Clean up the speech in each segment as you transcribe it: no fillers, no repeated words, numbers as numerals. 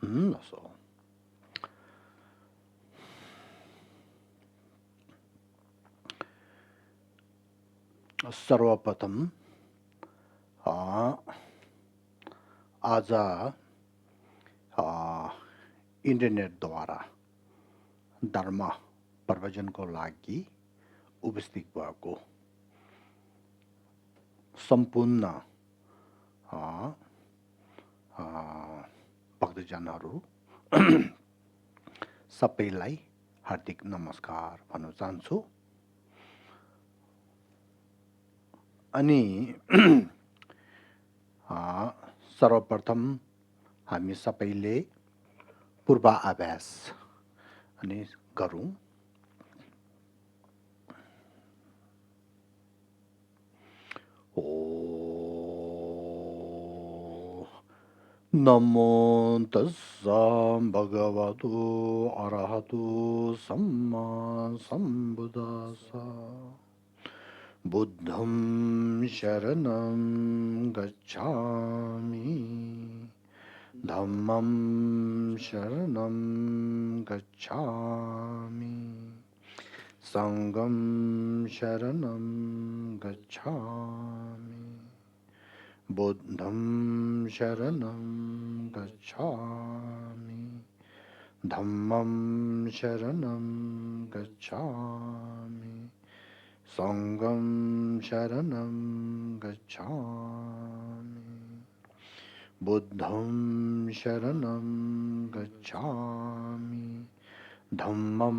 असो सर्वप्रथम आज इन्टरनेटद्वारा धर्म प्रवचनको लागि उपस्थित भएको सम्पूर्ण भक्तजनहरू सबैलाई हार्दिक नमस्कार भन्न चाहन्छु। अनि सर्वप्रथम हामी सबैले पूर्वाभ्यास अनि गरौँ। नमो तस्सा भगवतो अरहतो सम्मा सम्बुद्धास्सा बुद्धं शरणं गच्छामि धम्मं शरणं गच्छामि संघं शरणं गच्छामि बुद्धं शरणं गच्छामि धम्मं शरणं गच्छामि संघं शरणं गच्छामि बुद्धं शरणं गच्छामि धम्मं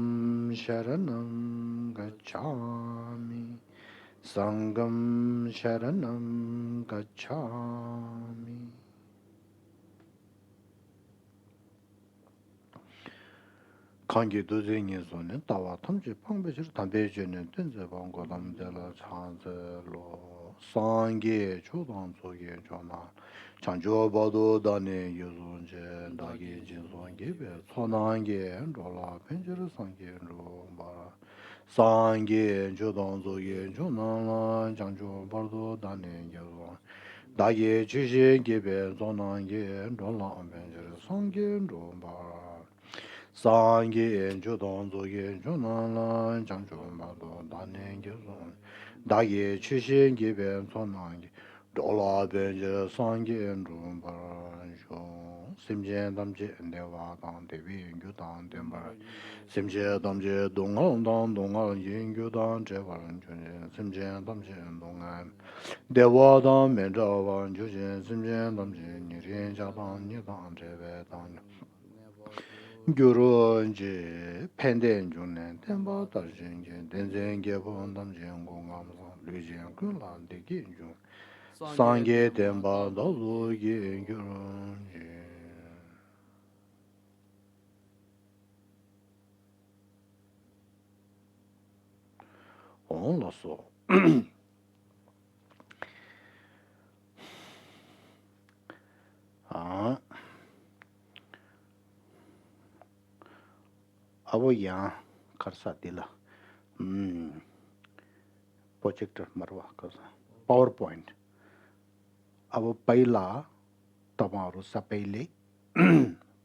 शरणं गच्छामि संघं शरणं गच्छामि। 관계 도쟁이 손에 따와 탐지 방배실 담배전에 된제 방고 담대라 찬제로 상계 조당 속에 전화 장조바도 다네 유존제 나게 진송계배 선한계 로라 벤저르 상계로 마 상계 조당 속에 전화 장조바도 다네 유존 나게 주신계배 선한계 로라 벤저르 상계로 마 상계 조동 조계 조나라 장조마도 단행교선 다게 추신 기변 선왕기 돌아벤제 상계 룸바쇼 심제 담제 내와 당대비 인교당 덴바 심제 담제 동안당 동안 인교당 제발 전제 심제 담제 동안 대화당 면자wan 조제 심제 담제 니린자당 니당 제베당 교로인지 팬된 중에 템바 다진게 된zen게 본담 전공함서 류지엔 그란데기 중 상계 템바 도로기 교로인지 올라서 अब यहाँ खर्चा दिला प्रोजेक्टर मरवा कर पावर पॉइंट अब पहिला तपाईहरु सबैले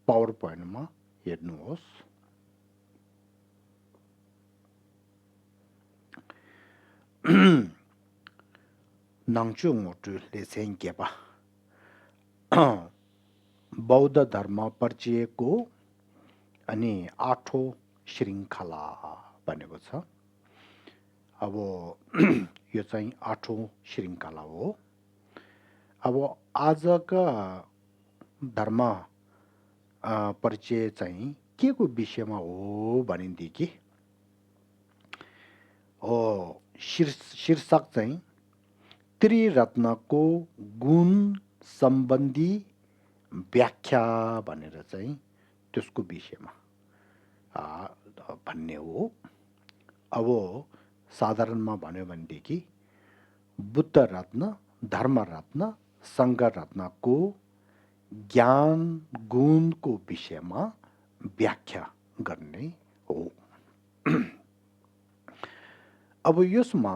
पावर पॉइन्टमा हेर्नुहोस्। नाङचु मोटुले सेङ्केपा बौद्ध धर्म परिचयको अनि 8औं श्रृङ्खला भनेको छ। अब यो चाहिँ 8औं श्रृङ्खला हो। अब आजका धर्म परिचय चाहिँ के को विषयमा हो भनेदेखि शीर्षक चाहिँ त्रिरत्नको गुण सम्बन्धी व्याख्या भनेर चाहिँ त्यसको विषयमा भन्ने हो। अब साधारणमा भन्यो भनेदेखि बुद्ध रत्न, धर्म रत्न, संघ रत्नको ज्ञान गुणको विषयमा व्याख्या गर्ने हो। अब यसमा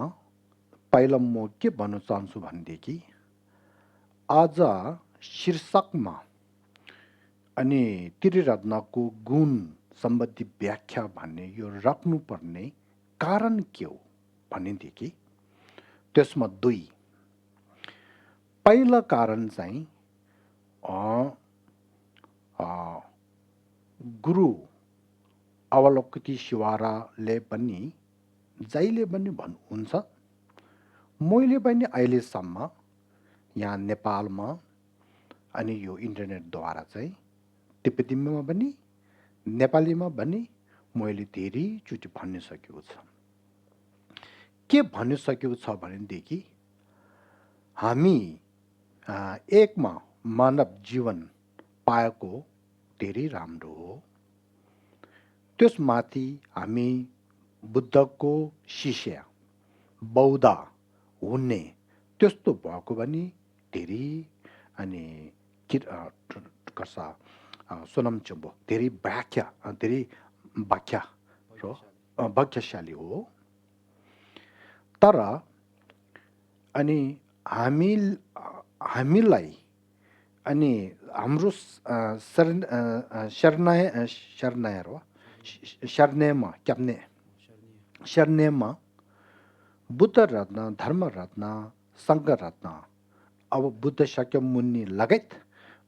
पहिला म के भन्न चाहन्छु भनेदेखि आज शीर्षकमा अनि त्रिरत्नको गुण सम्बन्धी व्याख्या भन्ने यो राख्नुपर्ने कारण के हो भनेदेखि त्यसमा दुई। पहिलो कारण चाहिँ गुरु अवलोकति शिवाराले पनि जहिले पनि भन्नुहुन्छ, मैले पनि अहिलेसम्म यहाँ नेपालमा अनि यो इन्टरनेटद्वारा चाहिँ तिब्बतीमा पनि नेपालीमा पनि मैले धेरैचोटि भनिसकेको छ। के भनिसकेको छ भनेदेखि हामी एकमा मानव जीवन पाएको धेरै राम्रो हो। त्यसमाथि हामी बुद्धको शिष्य बौद्ध हुने त्यस्तो भएको पनि धेरै अनि सोनमचुम्बो धेरै व्याख्या र भाग्यशाली हो। तर अनि हामीलाई अनि हाम्रो शरणमा बुद्ध रत्न, धर्म रत्न, सङ्घ रत्न, अब बुद्ध शाक्यमुनि लगायत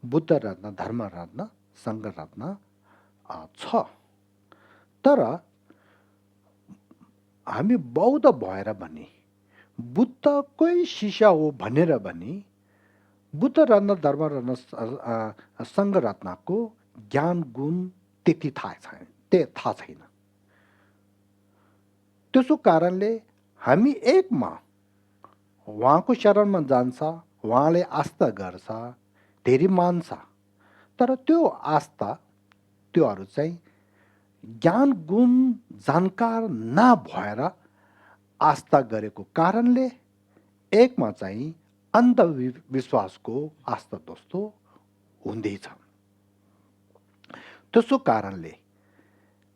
बुद्ध रत्न, धर्म रत्न, सङ्घ रत्न छ। तर हामी बौद्ध भएर भने बुद्धकै शिष्य हो भनेर भने बुद्ध रत्न, धर्म रत्न, सङ्घ रत्नको ज्ञान गुण त्यति थाहा छैन। त्यसो कारणले हामी एकमा उहाँको शरणमा जान्छ, उहाँले आस्था गर्छ, धेरै मान्छ। तर त्यो आस्था त्योहरू चाहिँ ज्ञान गुण जानकार नभएर आस्था गरेको कारणले एकमा चाहिँ अन्धविश्वासको आस्था जस्तो हुँदैछ। त्यसो कारणले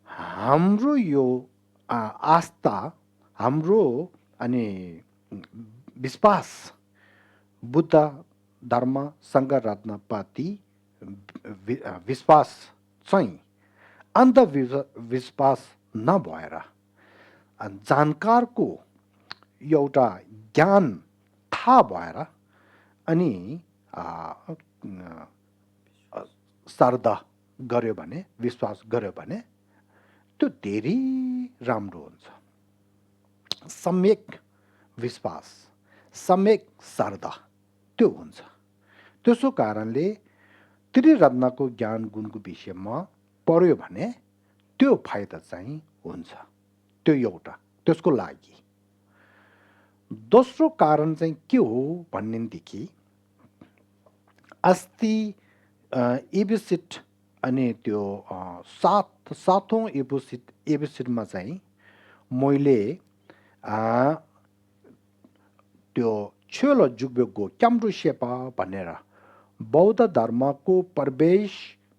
हाम्रो यो आस्था, हाम्रो अनि विश्वास बुद्ध धर्म सङ्घ रत्नप्रति विश्वास चाहिँ अन्धविश्वास नभएर जानकारको एउटा ज्ञान थाहा भएर अनि श्रद्धा गर्यो भने, विश्वास गर्यो भने त्यो धेरै राम्रो हुन्छ। सम्यक विश्वास, सम्यक श्रद्धा त्यो हुन्छ। त्यसो कारणले त्रिरत्नको ज्ञान गुणको विषयमा पढ्यो भने त्यो फाइदा चाहिँ हुन्छ। त्यो एउटा, त्यसको लागि। दोस्रो कारण चाहिँ के हो भन्नेदेखि अस्ति एबिसिड अनि त्यो सातौँ एबिसिडमा चाहिँ मैले त्यो छेलो जुग्बेगो क्याम्ब्रो शेपा भनेर बौद्ध धर्मको प्रवेश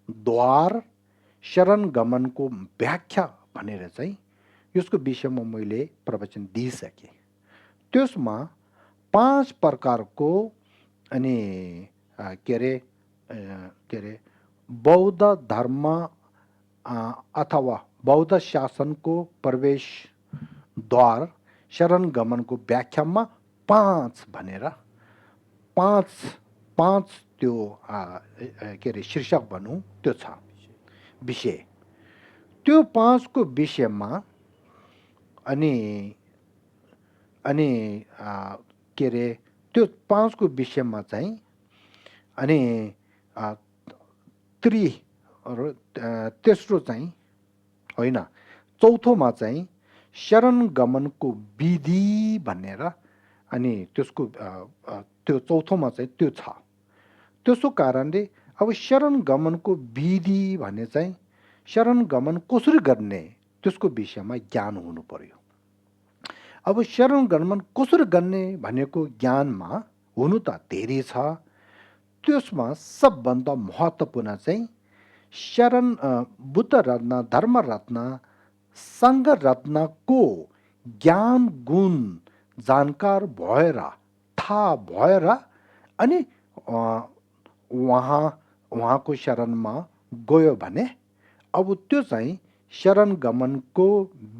द्वार शरण गमनको व्याख्या भनेर चाहिँ यसको विषयमा मैले प्रवचन दिइसकेँ। त्यसमा 5 प्रकारको अनि के अरे बौद्ध धर्म अथवा बौद्ध शासनको प्रवेश द्वार शरण गमनको व्याख्यामा 5 भनेर 5 त्यो के अरे शीर्षक भनौँ त्यो छ विषय। त्यो 5 को विषयमा अनि के अरे त्यो 5 को विषयमा चाहिँ अनि तेस्रो चाहिँ होइन, चौथोमा चाहिँ शरण गमनको विधि भनेर अनि त्यसको त्यो चौथोमा चाहिँ त्यो छ। त्यसो कारणले अब शरण गमनको विधि भने चाहिँ शरण गमन कसरी गर्ने त्यसको विषयमा ज्ञान हुनु पर्यो। अब शरण गमन कसरी गर्ने भनेको ज्ञानमा हुनु त धेरै छ। त्यसमा सबभन्दा महत्त्वपूर्ण चाहिँ शरण बुद्ध रत्न, धर्म रत्न, सङ्घ रत्नको ज्ञान गुण जानकार भएर थाहा भएर अनि उहाँको शरणमा गयो भने अब त्यो चाहिँ शरण गमनको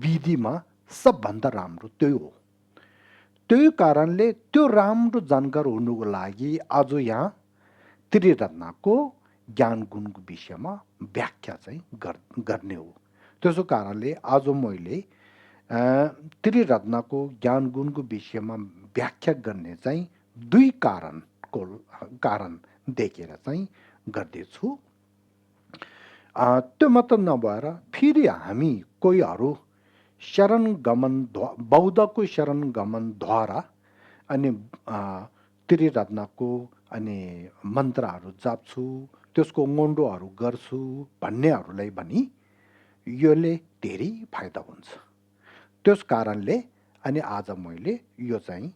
विधिमा सबभन्दा राम्रो त्यो हो। त्यही कारणले त्यो राम्रो जानकार हुनुको लागि आज यहाँ त्रिरत्नको ज्ञान गुणको विषयमा व्याख्या चाहिँ गर्ने हो। त्यसो कारणले आज मैले त्रिरत्नको ज्ञान गुणको विषयमा व्याख्या गर्ने चाहिँ दुई कारण देखेर चाहिँ गर्दैछु। त्यो मात्र नभएर फेरि हामी कोहीहरू बौद्धको शरण गमनद्वारा अनि त्रिरत्नको अनि मन्त्रहरू जाप्छु, त्यसको मोन्डोहरू गर्छु भन्नेहरूलाई पनि योले धेरै फाइदा हुन्छ। त्यस कारणले अनि आज मैले यो चाहिँ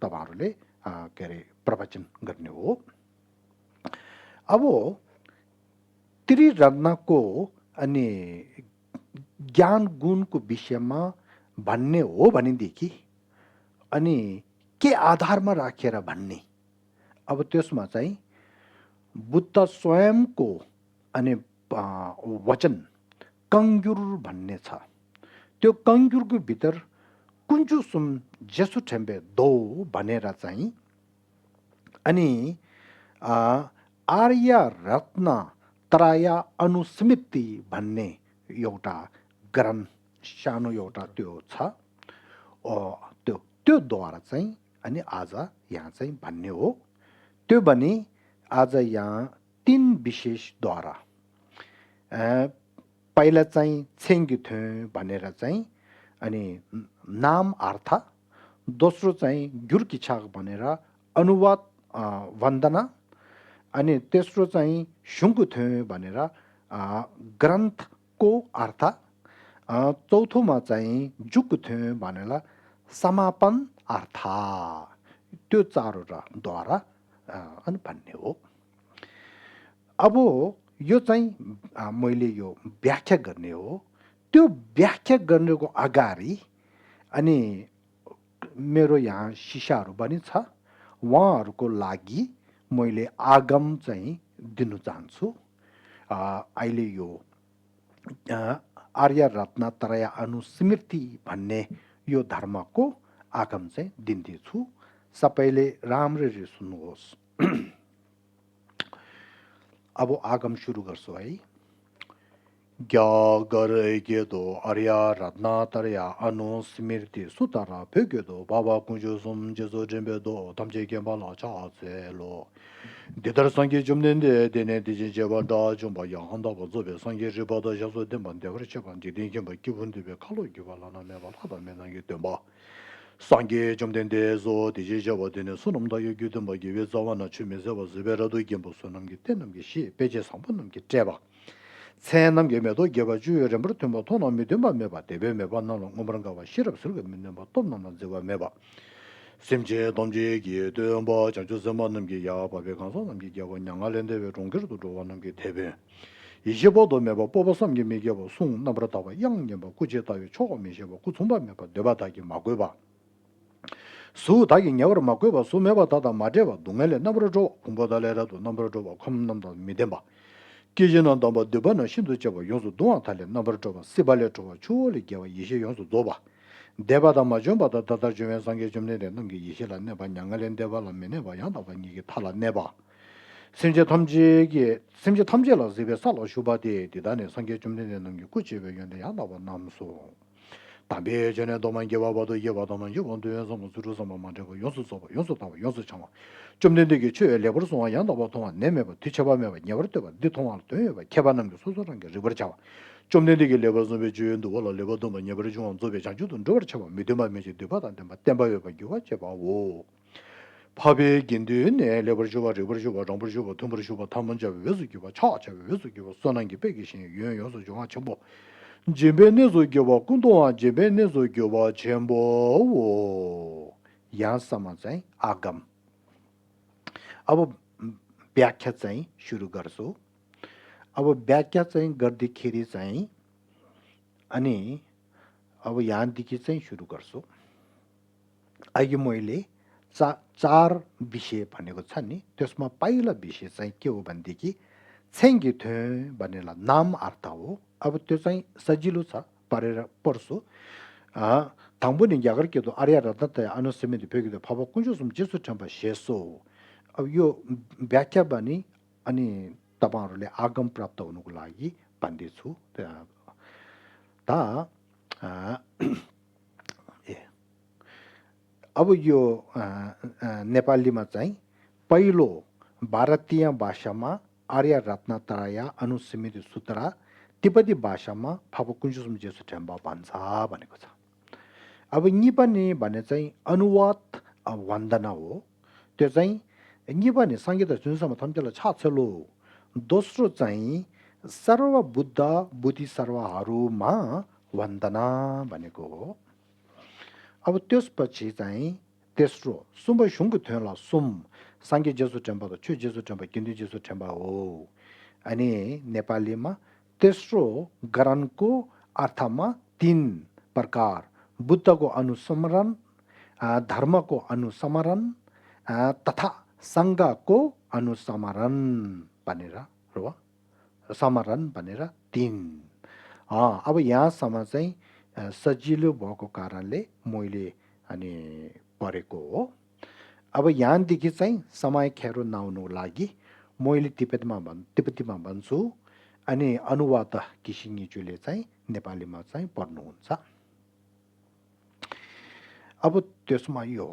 तपाईँहरूले के अरे प्रवचन गर्ने हो। अब त्रिरत्नको अनि ज्ञान गुणको विषयमा भन्ने हो भनेदेखि अनि के आधारमा राखेर भन्ने, अब त्यसमा चाहिँ बुद्ध स्वयंको अनि वचन कङ्ग्युर भन्ने छ। त्यो कङ्ग्युरको भित्र कुन्चु सुम जेसु ठेम्बे दो भनेर चाहिँ अनि आर्य रत्न त्रय अनुस्मृति भन्ने एउटा ग्रन्थ सानो एउटा त्यो छ। त्योद्वारा चाहिँ अनि आज यहाँ चाहिँ भन्ने हो। त्यो भने आज यहाँ तीन विशेषद्वारा पहिला चाहिँ छेङ्गिथे भनेर चाहिँ अनि नाम अर्थ, दोस्रो चाहिँ ग्युर्किछाक भनेर अनुवाद वन्दना, अनि तेस्रो चाहिँ सुङ्गुथे भनेर ग्रन्थको अर्थ, चौथोमा चाहिँ जुकुथे भनेर समापन अर्थ। त्यो चारवटाद्वारा अनि भन्ने हो। अब यो चाहिँ मैले यो व्याख्या गर्ने हो। त्यो व्याख्या गर्नेको अगाडि अनि मेरो यहाँ शिष्यहरू पनि छ, उहाँहरूको लागि मैले आगम चाहिँ दिनु चाहन्छु। अहिले यो आर्य रत्न त्रय अनुस्मृति भन्ने यो धर्मको आगम चाहिँ दिँदैछु। सबैले राम्ररी सुन्नुहोस्। अब आगम सुरु गर्छु है। ग्यागरेगेदो आर्य रत्न त्रय अनुस्मृति सुतरा फेगेदो बाबा कुंजो सुम जेजो जेबेदो तमजे गेबाला चासेलो दिदर संगे जुमनेंदे देने दिजे जेबादा जुम्बा याहंदा बजोबे संगे रिबादा जसो देमन देवर चेबान दिदे गेबा किबुंदे खालो गेबाला ना मेबा हादा मेनागे देबा संगे जुमनेंदे जो दिजे जेबा देने सुनमदा यगुदम बगे जावाना 추메세바 지베라도 gembo सुनमगे तेनमगे 시 पेजे संपनमगे 제바 세남게 메도 게바 주여름 버튼 토노 미데마 메바 데베 메바 나노 오브랑가와 시럽스르게 믿는바 톰나나 제바 메바 심제 동지기 되음바 자주스만남게 야바베 가서 남게 야고 냥알렌데 왜 롱거도 로와남게 데베 25도 메바 뽑아섬게 메게바 송 나브라다와 양념바 구제다위 초고메셔바 구송바 메바 데바다기 마고바 수 다기 냐वर 마고바 수 메바 다다 마제바 동엘레 나브르조 공보달레라도 나브르조 컴남다 미데바 기진은 담바 데바나 신도 잡아 용수 동안 탈레 나버저바 시발레 저와 추올이 개와 이시 용수 도바 데바다 마좀바다 다다 주면 상계 좀 내는 게 이시라 내바 양갈렌 데바라 메네 바 양다바 이게 탈라 내바 심지 탐지라 집에 살로 슈바디 디다네 상계 좀 내는 게 꾸지베 연데 양다바 남소 담배 전에 도만 개와봐도 예와도만 요번도에서 무수로서만 만들고 용수 써봐 용수 타고 용수 참아 좀 내게 최에 레버스 와 양다바 동안 내매버 뒤쳐봐매버 녀버도가 네 동안 되어봐 개발하는 게 소소한 게 리버 잡아 좀 내게 레버스 배 주연도 원래 레버도만 녀버 중앙 조배 장주도 저버 쳐봐 믿음만 매지 되바단데 맞tem바여 봐요 제바오 파베 긴드네 레버주바 정버주바 톰버주바 탐문자 외수기바 차차 외수기바 선한 게 빼기신 유연요소 중앙 전부 제베네조 교바 군도와 제베네조 교바 쳔보오 यासमाचाई आगम अब व्याख्या चाहिँ सुरु गर्छु अब व्याख्या चाहिँ गर्दाखेरि चाहिँ अनि अब यहाँदेखि चाहिँ सुरु गर्छु अहिले मैले चार विषय भनेको छ नि त्यसमा पहिलो विषय चाहिँ के हो भनेदेखि छेङ्गी थे भनेर नाम अर्थ हो अब त्यो चाहिँ सजिलो छ पढेर पढ्छु 당분이 야그렇게도 아리아 라다타 아노세미디 베기도 파바 군조숨 제수 탐바 셰소 अब यो व्याख्या बनी अनि तपाईहरुले आगम प्राप्त हुनुको लागि भन्दै छु अब यो नेपालीमा चाहिँ पहिलो भारतीय भाषामा आर्य रत्नत्रय अनुसमिति सूत्र तिब्बती भाषामा फापकुञ्जुसुम जेसु ठ्याम्बा भन्छ भनेको छ अब निपनी भने चाहिँ अनुवाद वन्दना हो त्यो चाहिँ निपनी संगीत जुनसम्म थन्तेल छाछलो दोस्रो चाहिँ सर्व बुद्ध बुद्धि सर्वहरुमा वन्दना भनेको हो अब त्यसपछि चाहिँ तेस्रो सुम्ब शुंग थेला सुम सांगे जेसु टेम्पा छु जेसु टेम्पा किन्दु जेसु टेम्पा हो अनि नेपालीमा तेस्रो गरनको अर्थमा तीन प्रकार बुद्धको अनुस्मरण धर्मको अनुस्मरण तथा संघको अनुस्मरण भनेर हो समरण भनेर तीन अब यहाँसम्म चाहिँ सजिलो भएको कारणले मैले अनि पढेको हो अब यहाँदेखि चाहिँ समय खेरो नआउनु लागि मैले तिब्बतीमा भन्छु अनि अनुवाद किसिङज्यूले चाहिँ नेपालीमा चाहिँ पढ्नुहुन्छ अब त्यसमा यो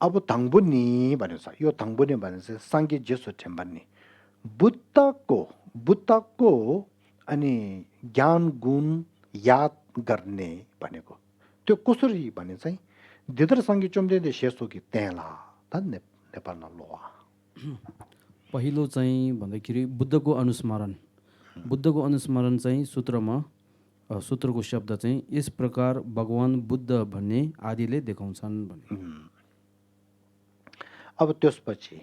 अब थङबुनी भनेको छ यो थङबुनी भने चाहिँ सांगे जेसो ठेम्बन्नी बुद्धको अनि ज्ञान गुण याद गर्ने भनेको त्यो कसरी भने चाहिँ दिदर संगीत चोम्दे शेषो कि तेला त नेपालमा लोआ पहिलो चाहिँ भन्दाखेरि बुद्धको अनुस्मरण चाहिँ सूत्रको शब्द चाहिँ यस प्रकार भगवान बुद्ध भन्ने आदिले देखाउँछन् भने अब त्यसपछि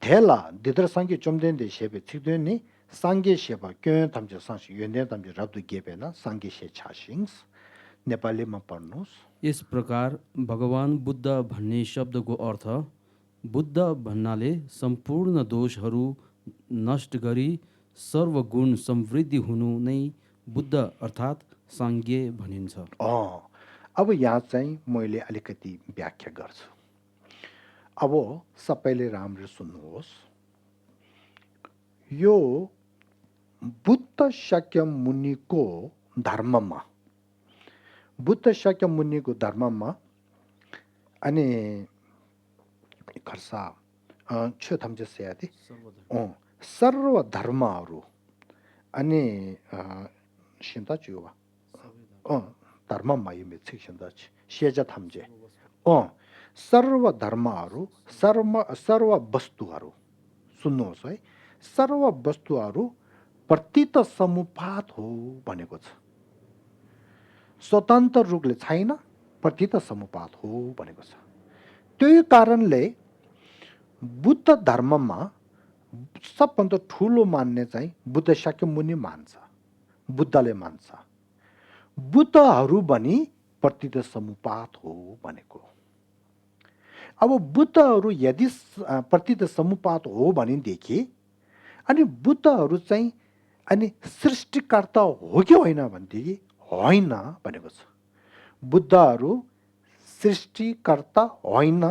थेला दिदर संगीत चोम्दे शेबे छिक्दे सांगे शेबा क्यों तमजे सांस युने तमजे रब्दु गेबेना सांगे शे छासिंस नेपालीमा पढ्नुस् यस प्रकार भगवान बुद्ध भन्ने शब्दको अर्थ बुद्ध भन्नाले सम्पूर्ण दोषहरू नष्ट गरी सर्वगुण समृद्धि हुनु नै बुद्ध अर्थात् सांगे भनिन्छ अब यहाँ चाहिँ मैले अलिकति व्याख्या गर्छु अब सबैले राम्रो सुन्नुहोस् यो बुद्ध शाक्य मुनिको धर्ममा अनि खर्सा छ थम्जे सेयादि सर्व धर्महरू अनि शिन्ता जुवा धर्ममा यमे छिन्दा शेजा थम्जे सर्व धर्महरू सर्व वस्तुहरू सुन्नुहोस् है सर्व वस्तुहरू प्रतीत समुपात हो भनेको छ स्वतन्त्र रूपले छैन प्रतीत समुपात हो भनेको छ त्यही कारणले बुद्ध धर्ममा सबभन्दा ठुलो मान्ने चाहिँ बुद्ध शाक्य मुनि मान्छ बुद्धले मान्छ बुद्धहरू पनि प्रतीत समुपात हो भनेको अब बुद्धहरू यदि प्रतीत समुपात हो भनेदेखि अनि बुद्धहरू चाहिँ अनि सृष्टिकर्ता हो कि होइन भनेदेखि होइन भनेको छ बुद्धहरू सृष्टिकर्ता होइन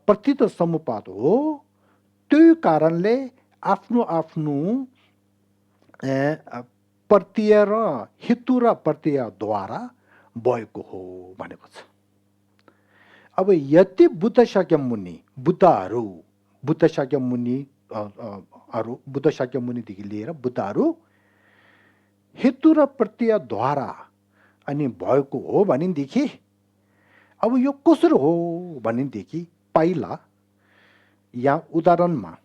प्रतीत समुपात हो त्यही कारणले आफ्नो प्रत्यय र हेतु र प्रत्ययद्वारा भएको हो भनेको छ अब यति बुद्ध शाक्य मुनिदेखि लिएर बुद्धहरू हेतु र प्रत्ययद्वारा अनि भएको हो भनेदेखि अब यो कसरी हो भनेदेखि पहिला यहाँ उदाहरणमा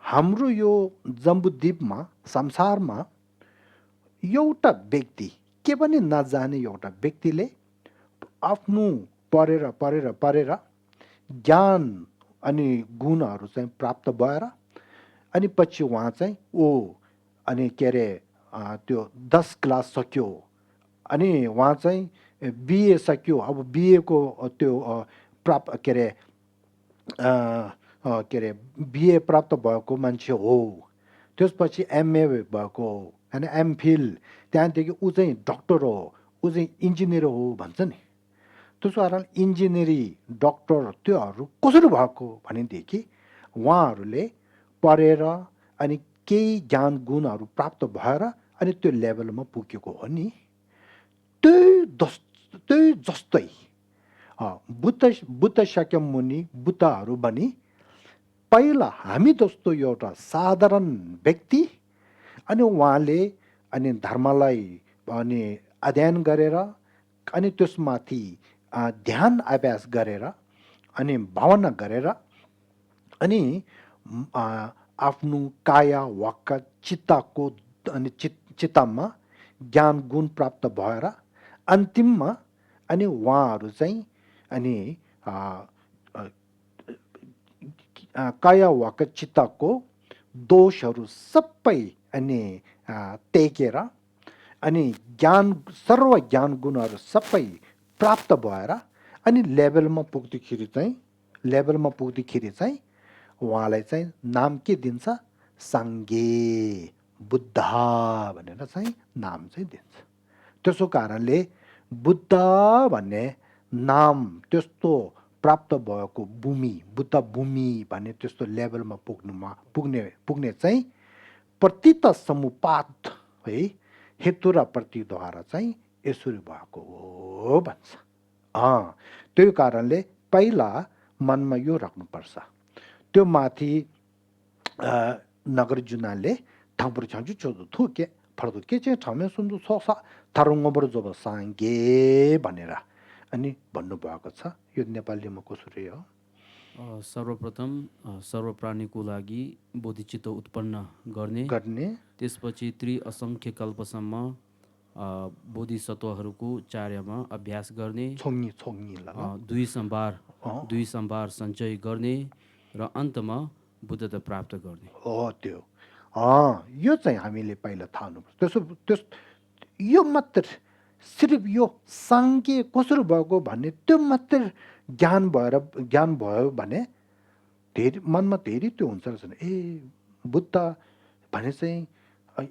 हाम्रो यो जम्बुद्वीपमा संसारमा एउटा व्यक्ति के पनि नजाने एउटा व्यक्तिले आफ्नो पढेर ज्ञान अनि गुणहरू चाहिँ प्राप्त भएर अनि पछि उहाँ चाहिँ अनि के अरे त्यो 10 क्लास सक्यो अनि उहाँ चाहिँ बिए सक्यो अब बिए को त्यो प्राप्त के अरे के अरे बिए प्राप्त भएको मान्छे हो, त्यसपछि एमए भएको होइन, एमफिल, त्यहाँदेखि ऊ चाहिँ डक्टर हो, ऊ चाहिँ इन्जिनियर हो भन्छ नि। त्यसो कारण इन्जिनियरी डक्टर त्योहरू कसरी भएको भनेदेखि उहाँहरूले पढेर अनि केही ज्ञान गुणहरू प्राप्त भएर अनि त्यो लेभलमा पुगेको हो नि। त्यही जस्तै बुद्ध शाक्यमुनि बुद्धहरू पनि पहिला हामी जस्तो एउटा साधारण व्यक्ति, अनि उहाँले अनि धर्मलाई अनि अध्ययन गरेर अनि त्यसमाथि ध्यान अभ्यास गरेर अनि भावना गरेर अनि आफ्नो काया वाक्क चित्तको अनि चित्तमा ज्ञान गुण प्राप्त भएर अन्तिममा अनि उहाँहरू चाहिँ अनि काया वाक्क चित्तको दोषहरू सबै अनि टेकेर अनि ज्ञान सर्व ज्ञान गुणहरू सबै प्राप्त भएर अनि लेभलमा पुग्दाखेरि चाहिँ उहाँलाई चाहिँ नाम के दिन्छ, साङ्गे बुद्ध भनेर चाहिँ नाम चाहिँ दिन्छ। त्यसो कारणले बुद्ध भन्ने नाम त्यस्तो प्राप्त भएको भूमि, बुद्ध भूमि भन्ने त्यस्तो लेभलमा पुग्ने चाहिँ प्रतीत समुपात है, हेतु र प्रतिद्वारा चाहिँ यसरी भएको हो भन्छ। त्यो कारणले पहिला मनमा यो राख्नुपर्छ, त्यो माथि नगरजुनाले ठाउँपुर छान्छु चोदो थुके फर्दो के चाहिँ ठाउँमा सुन्नु सोसा थारुङ्गबर जोब साङ्गे भनेर अनि भन्नुभएको छ। यो नेपालीमा कसरी हो? सर्वप्रथम सर्व प्राणीको लागि बोधिचित्त उत्पन्न गर्ने, त्यसपछि असङ्ख्य कल्पसम्म बोधिसत्वहरूको चार्यमा अभ्यास गर्ने, दुई सम्भार सञ्चय गर्ने र अन्तमा बुद्धता प्राप्त गर्ने। त्यो यो चाहिँ हामीले पहिला थाहा हुनुपर्छ। यो मात्र सिर्फ यो साङ्गे कसरी भएको भन्ने त्यो मात्र ज्ञान भयो भने धेरै मनमा धेरै त्यो हुन्छ रहेछ, ए बुद्ध भने चाहिँ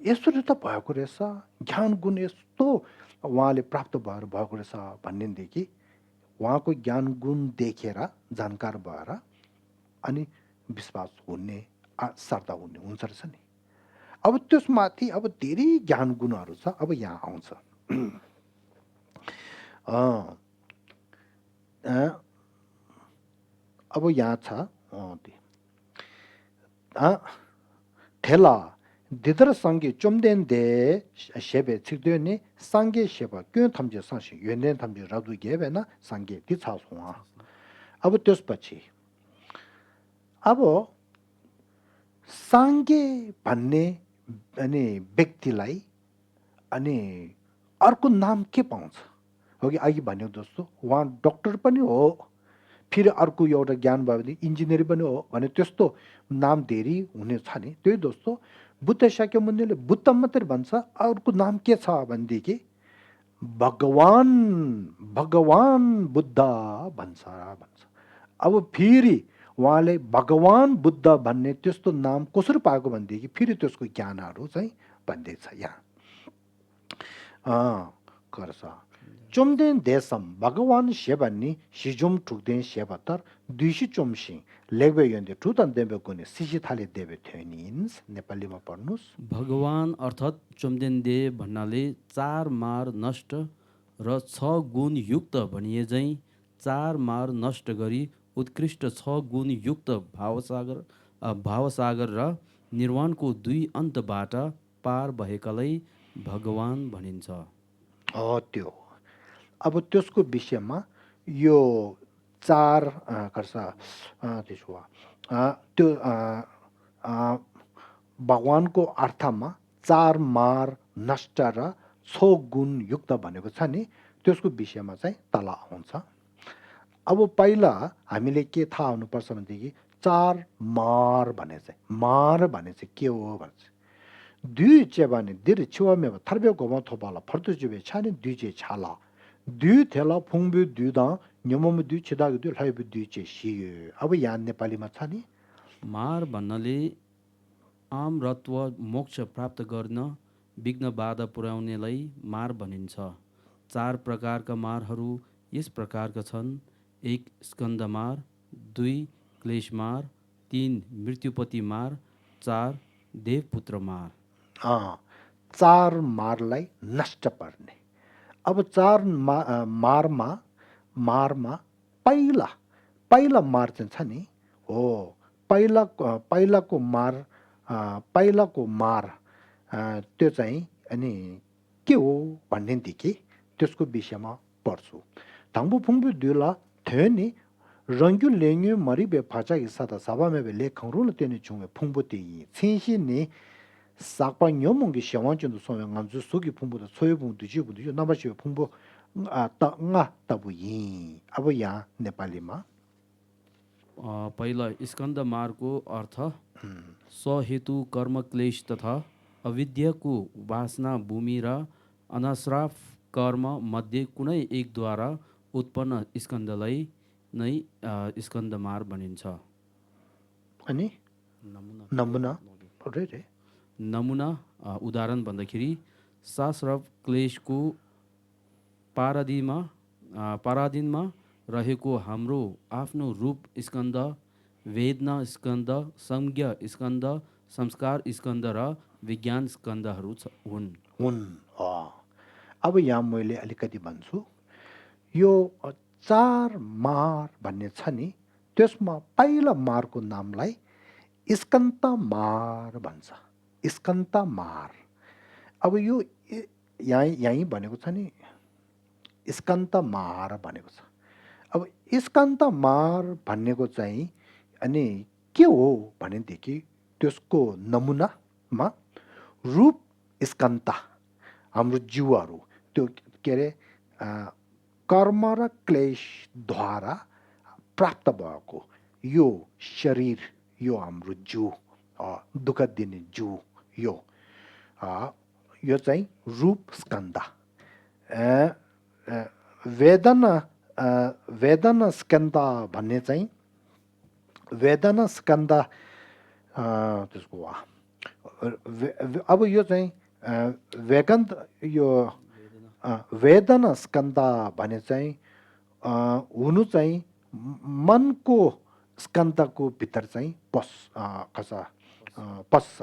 यसरी त भएको रहेछ, ज्ञान गुण यस्तो उहाँले प्राप्त भएर भएको रहेछ भन्नेदेखि उहाँको ज्ञान गुण देखेर जानकार भएर अनि विश्वास हुने, श्रद्धा हुने हुन्छ रहेछ नि। अब त्यसमाथि अब धेरै ज्ञान गुणहरू छ। अब यहाँ आउँछ अब यहाँ छ ठेला दिदर सँगै चुम्देन दे सेबे छिक्देने सँगै सेवा क्यों थम्जे सांसी युनेन थम्जे रादु गेबेन सँगै दिछा सुवा। अब त्यसपछि अब साङ्गे भन्ने अनि व्यक्तिलाई अनि अर्को नाम के पाउँछ? अघि भन्यो जस्तो उहाँ डक्टर पनि हो, फेरि अर्को एउटा ज्ञान भयो भने इन्जिनियर पनि हो भने त्यस्तो नाम धेरै हुने छ नि। त्यही जस्तो बुद्ध शाक्यमुनिले बुद्ध मात्रै भन्छ, अर्को नाम के छ भनेदेखि भगवान बुद्ध भन्छ। अब फेरि उहाँले भगवान बुद्ध भन्ने त्यस्तो नाम कसरी पाएको भनेदेखि फेरि त्यसको ज्ञानहरू चाहिँ भन्दैछ यहाँ गर्छ। चुम्देन देशम भगवान सेवानी सिजुम ठुक्देन सेवातर दुईसी चुम्सी लेख्बे यन्दे ठुतन देबे कुने सिसी थाले देबे थ्योनिन्स। नेपालीमा पढ्नुस्। भगवान अर्थात् चुम्देन दे भन्नाले 4 मार नष्ट र 6 गुण युक्त भनिए झैँ 4 मार नष्ट गरी उत्कृष्ट 6 गुण युक्त भावसागर र निर्वाणको 2 अन्तबाट पार भएकालाई भगवान भनिन्छ। त्यो अब त्यसको विषयमा यो 4 त्यसो त्यो भगवानको अर्थमा 4 मार नष्ट र 6 गुण युक्त भनेको छ नि, त्यसको विषयमा चाहिँ तल आउँछ। अब पहिला हामीले के थाहा हुनुपर्छ भनेदेखि 4 मार भने चाहिँ के हो भन्छ। दुई चेबाने दिर छुवामे थर्बे गोमा थोपाला फर्तु जुबे छाने दुई चे छाला दु थेला फुङबु दुदा न्यमम दु छिदाग दु लाइबु दु चे सियो अब यहाँ नेपालीमा छ नि मार भन्नाले आमरत्व मोक्ष प्राप्त गर्न विघ्न बाधा पुर्याउनेलाई मार भनिन्छ। चार प्रकारका मारहरू यस प्रकारका छन्: 1. स्कन्द मार, 2. क्लेश मार, 3. मृत्युपति मार, 4. देवपुत्र मार। चार मारलाई नष्ट पार्ने। अब चार मारमा पहिला मार चाहिँ छ नि हो पहिलाको मार त्यो चाहिँ अनि के हो भन्नेदेखि त्यसको विषयमा पढ्छु। धाङबु फुङबु दुला थियो नि रङ्ग्यु लेङ्ग्यु मरिबे फाचा इसादा सभामे लेखङरुल तेनि छुङे फुङबु ति छिनसि नि sakpa nyomungi shewang chundu sonwe nganzu sugi phumbu da soyo phumbu duji namba shiwe phumbu nga tabu yin अब यहाँ नेपालीमा पहिला स्कन्द मारको अर्थ सहेतु कर्म क्लेश तथा अविद्याको वासना भूमि र अनाश्राफ कर्म मध्ये कुनै एकद्वारा उत्पन्न स्कन्दलाई नै स्कन्द मार भनिन्छ। अनि नमुना रे नमुना उदाहरण भन्दाखेरि साश्रव क्लेशको पाराधीनमा रहेको हाम्रो आफ्नो रूप स्कन्द, वेदना स्कन्द, संज्ञा स्कन्द, संस्कार स्कन्द र विज्ञान स्कन्दहरू हुन्। अब यहाँ मैले अलिकति भन्छु यो चार मार भन्ने छ नि त्यसमा पहिला मारको नामलाई स्कन्द मार भन्छ। स्कन्द मार अब यो यही भनेको छ नि स्कन्द मार भनेको छ। अब स्कन्द मार भन्नेको चाहिँ अनि के हो भनेदेखि त्यसको नमुनामा रूप स्कन्द हाम्रो जीवहरू त्यो के अरे कर्म र क्लेशद्वारा प्राप्त भएको यो शरीर यो हाम्रो जीव दुःख दिने जीव यो चाहिँ रूप स्कन्द। वेदना स्कन्द भन्ने चाहिँ वेदना स्कन्द त्यसको अब यो चाहिँ वेदना स्कन्द भने चाहिँ हुनु चाहिँ मनको स्कन्दको भित्र चाहिँ पस्छ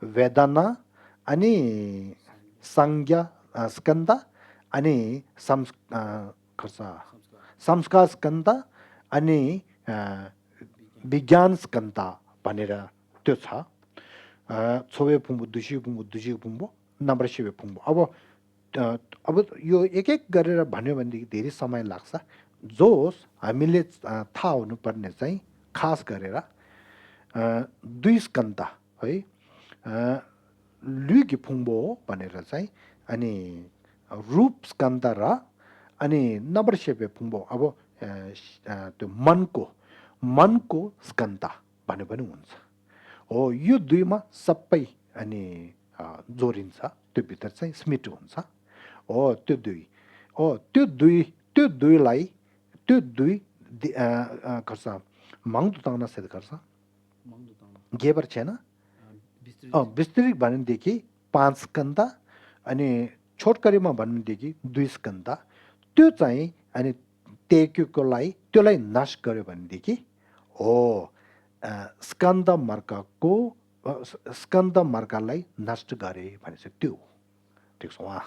वेदना अनि संज्ञा स्कन्द अनि संस्कार स्कन्द अनि विज्ञान स्कन्द भनेर त्यो छ। छोवे फुम्बु दुशी फुम्बु नम्बर शिवे फुम्बु अब यो एक गरेर भन्यो भनेदेखि धेरै समय लाग्छ। जोस हामीले थाहा हुनुपर्ने चाहिँ खास गरेर दुई स्कन्द है लुगी फुम्बो भनेर चाहिँ अनि रूप स्कन्द र अनि नम्बर सेपे फुम्बो अब त्यो मनको स्कन्द भने पनि हुन्छ हो। यो दुईमा सबै अनि जोडिन्छ त्यो भित्र चाहिँ स्मिट हुन्छ हो। त्यो दुईलाई गर्छ माङ्दु ताङ्ना सेद गर्छ गेबर छैन विस्तृत भनेदेखि 5 स्कन्द अनि छोटकरीमा भन्नेदेखि 2 स्कन्द त्यो चाहिँ अनि त्यसलाई नाश गर्यो भनेदेखि हो स्कन्द मार्गलाई नष्ट गरे भनेपछि त्यो ठिक छ उहाँ।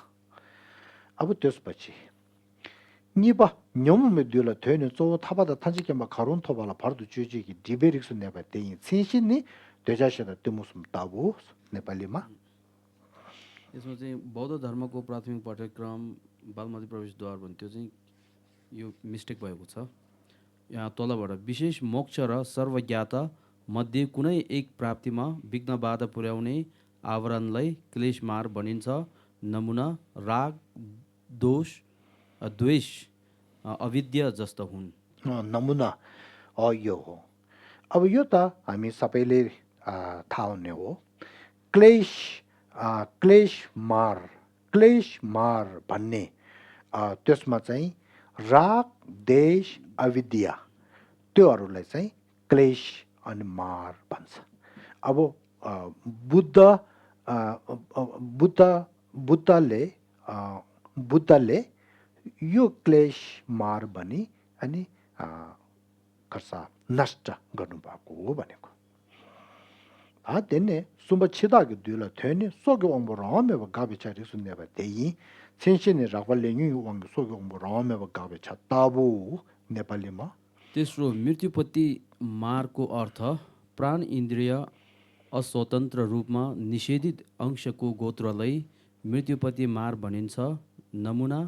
अब त्यसपछि निबा न्योममे दुला थेन चो थाबादा थाजिकेमा खरुन थोबाला फर्दु चुजिकी डिबेरिक्स नेबा त्यही छिसिनी त्यसैले त्यो मुसम ताबु नेपालीमा यसमा चाहिँ बौद्ध धर्मको प्राथमिक पाठ्यक्रम बालमती प्रवेशद्वार भन्थ्यो चाहिँ यो मिस्टेक भएको छ। यहाँ तलबाट विशेष मोक्ष र सर्वज्ञाता मध्ये कुनै एक प्राप्तिमा विघ्न बाधा पुर्याउने आवरणलाई क्लेश मार भनिन्छ। नमुना राग द्वेष अविद्या जस्ता हुन्। नमुना यो हो। अब यो त हामी सबैले थाहा हुने हो। क्लेश मार भन्ने त्यसमा चाहिँ राग देश अविद्या त्योहरूलाई चाहिँ क्लेश अनि मार भन्छ। अब बुद्ध बुद्ध बुद्धले बुद्धले यो क्लेश मार भनी अनि कर्सा नष्ट गर्नुभएको हो भनेको। तेने सुम्बा छिदाको दुला थेने सोगे ओंबो रामेबा गाबेचारि सुन्नेबा देई छेनछेने रागले न्यु ओंबो सोगे ओंबो रामेबा गाबेचा ताबु नेपालीमा। तेस्रो मृत्युपति मारको अर्थ प्राण इन्द्रिय अस्वतन्त्र रूपमा निषेधित अंशको गोत्रलाई मृत्युपति मार भनिन्छ। नमुना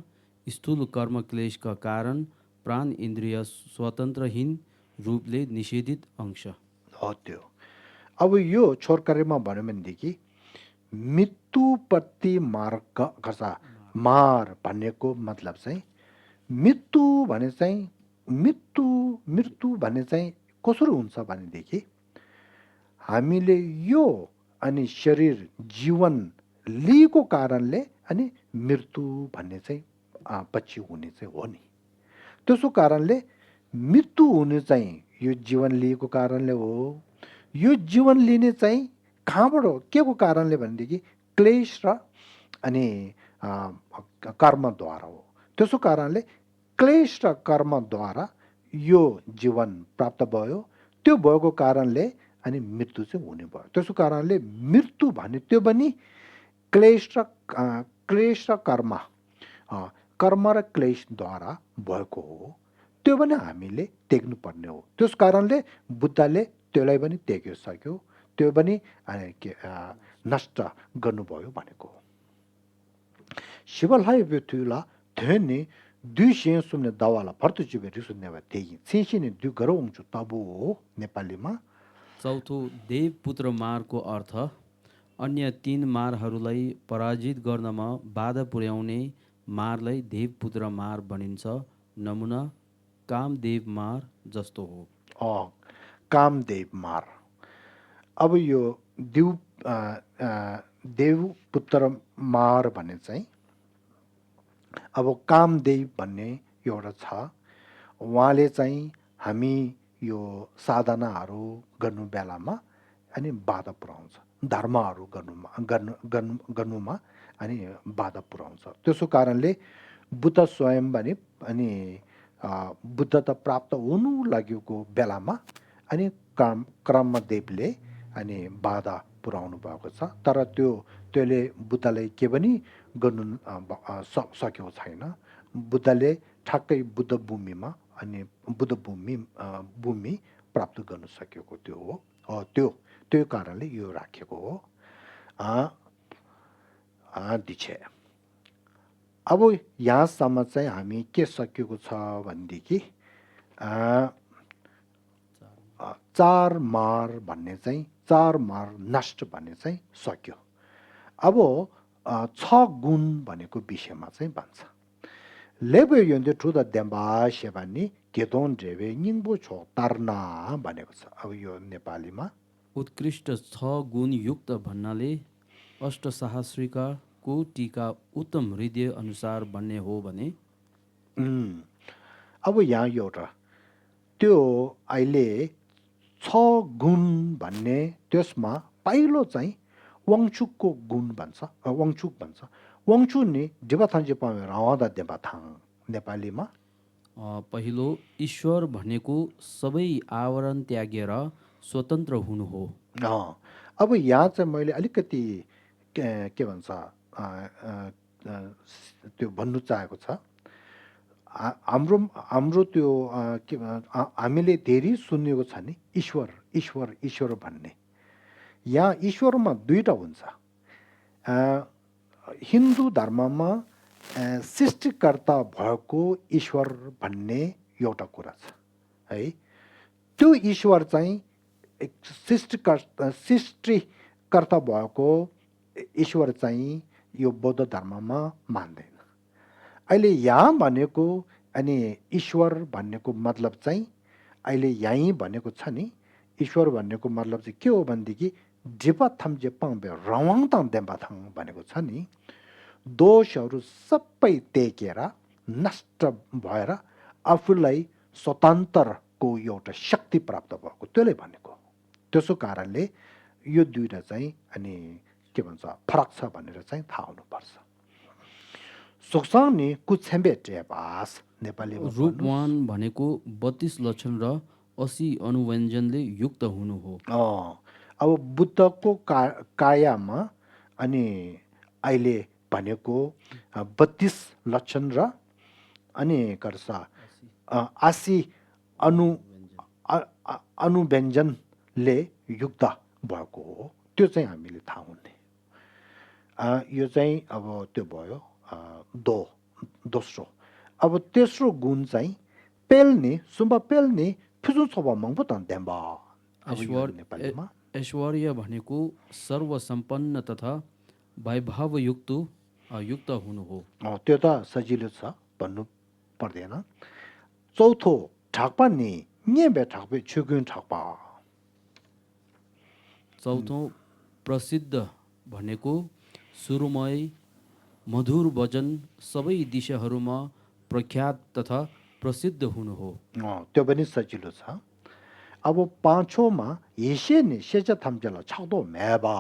स्थूल कर्म क्लेशका कारण प्राण इन्द्रिय स्वतन्त्रहीन रूपले निषेधित अंश हो त्यो। अब यो छोरकारीमा भन्यो भनेदेखि मृत्युपति मार्ग गर्छ मार भन्नेको मतलब चाहिँ मृत्यु भने चाहिँ मृत्यु भन्ने चाहिँ कसरी हुन्छ भनेदेखि हामीले यो अनि शरीर जीवन लिएको कारणले अनि मृत्यु भन्ने चाहिँ पछि हुने चाहिँ हो नि। त्यसो कारणले मृत्यु हुने चाहिँ यो जीवन लिएको कारणले हो। यो जीवन लिने चाहिँ कहाँबाट हो के को कारणले भनेदेखि क्लेश र अनि कर्मद्वारा हो। त्यसो कारणले क्लेश र कर्मद्वारा यो जीवन प्राप्त भयो। त्यो भएको कारणले अनि मृत्यु चाहिँ हुने भयो। त्यसो कारणले मृत्यु भने त्यो पनि क्लेश र कर्म र क्लेशद्वारा भएको हो। त्यो पनि हामीले त्याग्नु पर्ने हो। त्यस कारणले बुद्धले त्यसलाई पनि त्यागिसक्यो, त्यो पनि नष्ट गर्नुभयो भनेको हो। शिवलाई बेथुला थेने दुई सें सुन्ने दावाला फर्त चिबे रिसुन्ने वा त्यही सेसिने दुई गरौँ छु तबु हो नेपालीमा। चौथो देवपुत्र मारको अर्थ अन्य तीन मारहरूलाई पराजित गर्नमा बाधा पुर्याउने मारलाई देवपुत्र मार भनिन्छ। नमुना कामदेव मार जस्तो हो। कामदेव मार। अब यो देवपुत्र मार भन्ने चाहिँ अब कामदेव भन्ने एउटा छ। उहाँले चाहिँ हामी यो साधनाहरू गर्नु बेलामा अनि बाधा पुर्याउँछ, धर्महरू गर्नुमा अनि बाधा पुर्याउँछ। त्यसो कारणले बुद्ध स्वयं भने अनि बुद्धता प्राप्त हुनु लागेको बेलामा अनि क्रमदेवले अनि बाधा पुर्याउनु भएको छ। तर त्यसले बुद्धलाई के पनि गर्नु सकेको छैन। बुद्धले ठ्याक्कै बुद्ध भूमिमा अनि बुद्ध भूमि प्राप्त गर्न सकेको त्यो हो। त्यो कारणले यो राखेको हो। दिछे अब यहाँसम्म चाहिँ हामी के सकेको छ भनेदेखि चार मार भन्ने चाहिँ चार मार नष्ट भन्ने चाहिँ सक्यो। अब 6 गुण भनेको विषयमा चाहिँ भन्छ। लेबे योन्दे ठुदा देम्बा सेवानी केतोन रेवे निङबो छो तर्ना भनेको छ। अब यो नेपालीमा उत्कृष्ट 6 गुण युक्त भन्नाले अष्टसहस्रिका कोटिका उत्तम हृदय अनुसार भन्ने हो भने अब यहाँ एउटा त्यो अहिले 6 गुण भन्ने त्यसमा पहिलो चाहिँ वाङचुकको गुण भन्छ, वाङचुक भन्छ। वाङचु नि डिबाथाङ जेपामे रावादा देबाथाङ नेपालीमा पहिलो ईश्वर भनेको सबै आवरण त्यागेर स्वतन्त्र हुनु हो। अब यहाँ चाहिँ मैले अलिकति के भन्छ त्यो भन्नु चाहेको छ। हाम्रो त्यो के हामीले धेरै सुनेको छ नि ईश्वर ईश्वर ईश्वर भन्ने। यहाँ ईश्वरमा दुईटा हुन्छ। हिन्दू धर्ममा सृष्टिकर्ता भएको ईश्वर भन्ने एउटा कुरा छ है। त्यो ईश्वर चाहिँ सृष्टिकर्ता भएको ईश्वर चाहिँ यो बौद्ध धर्ममा मान्दैन। अहिले यहाँ भनेको अनि ईश्वर भन्नेको मतलब चाहिँ अहिले यहीँ भनेको छ नि। ईश्वर भन्नेको मतलब चाहिँ के हो भनेदेखि जेपाथम जेपाङ रवाङताङ देम्बाथाङ भनेको छ नि। दोषहरू सबै टेकेर नष्ट भएर आफूलाई स्वतन्त्रको एउटा शक्ति प्राप्त भएको त्यसले भनेको त्यसो कारणले यो दुईटा चाहिँ अनि के भन्छ फरक छ भनेर चाहिँ थाहा हुनुपर्छ सोक्साउने कुछेम्बे टेपास नेपालीमा भन्नुहोस्। रूपवान भनेको 32 लक्षण र 80 अनुव्यञ्जनले युक्त हुनु हो। अब बुद्धको कायामा अनि अहिले भनेको 32 लक्षण र अनि कर्सा 80 अनुव्यञ्जनले युक्त भएको हो त्यो चाहिँ हामीले थाहा हुने यो चाहिँ अब त्यो भयो दोस्रो अब तेस्रो गुण चाहिँ पेल्ने सुम्बा पेल्ने फिजुन छोबा मङ्पो त देम्बा अब यो नेपालीमा ऐश्वर्य भनेको सर्वसम्पन्न तथा वैभवयुक्त युक्त हुनु हो। त्यो त सजिलो छ भन्नु पर्दैन चौथो ठाकपा नि न्येबे ठाकपे छुगुन ठाकपा चौथो प्रसिद्ध भनेको सुरुमय मधुर वचन सबै दिशाहरूमा प्रख्यात तथा प्रसिद्ध हुनु हो। त्यो पनि सजिलो छ अब पाँचौँमा हिसे नि सेचा थाम्चेला छाउदो मेबा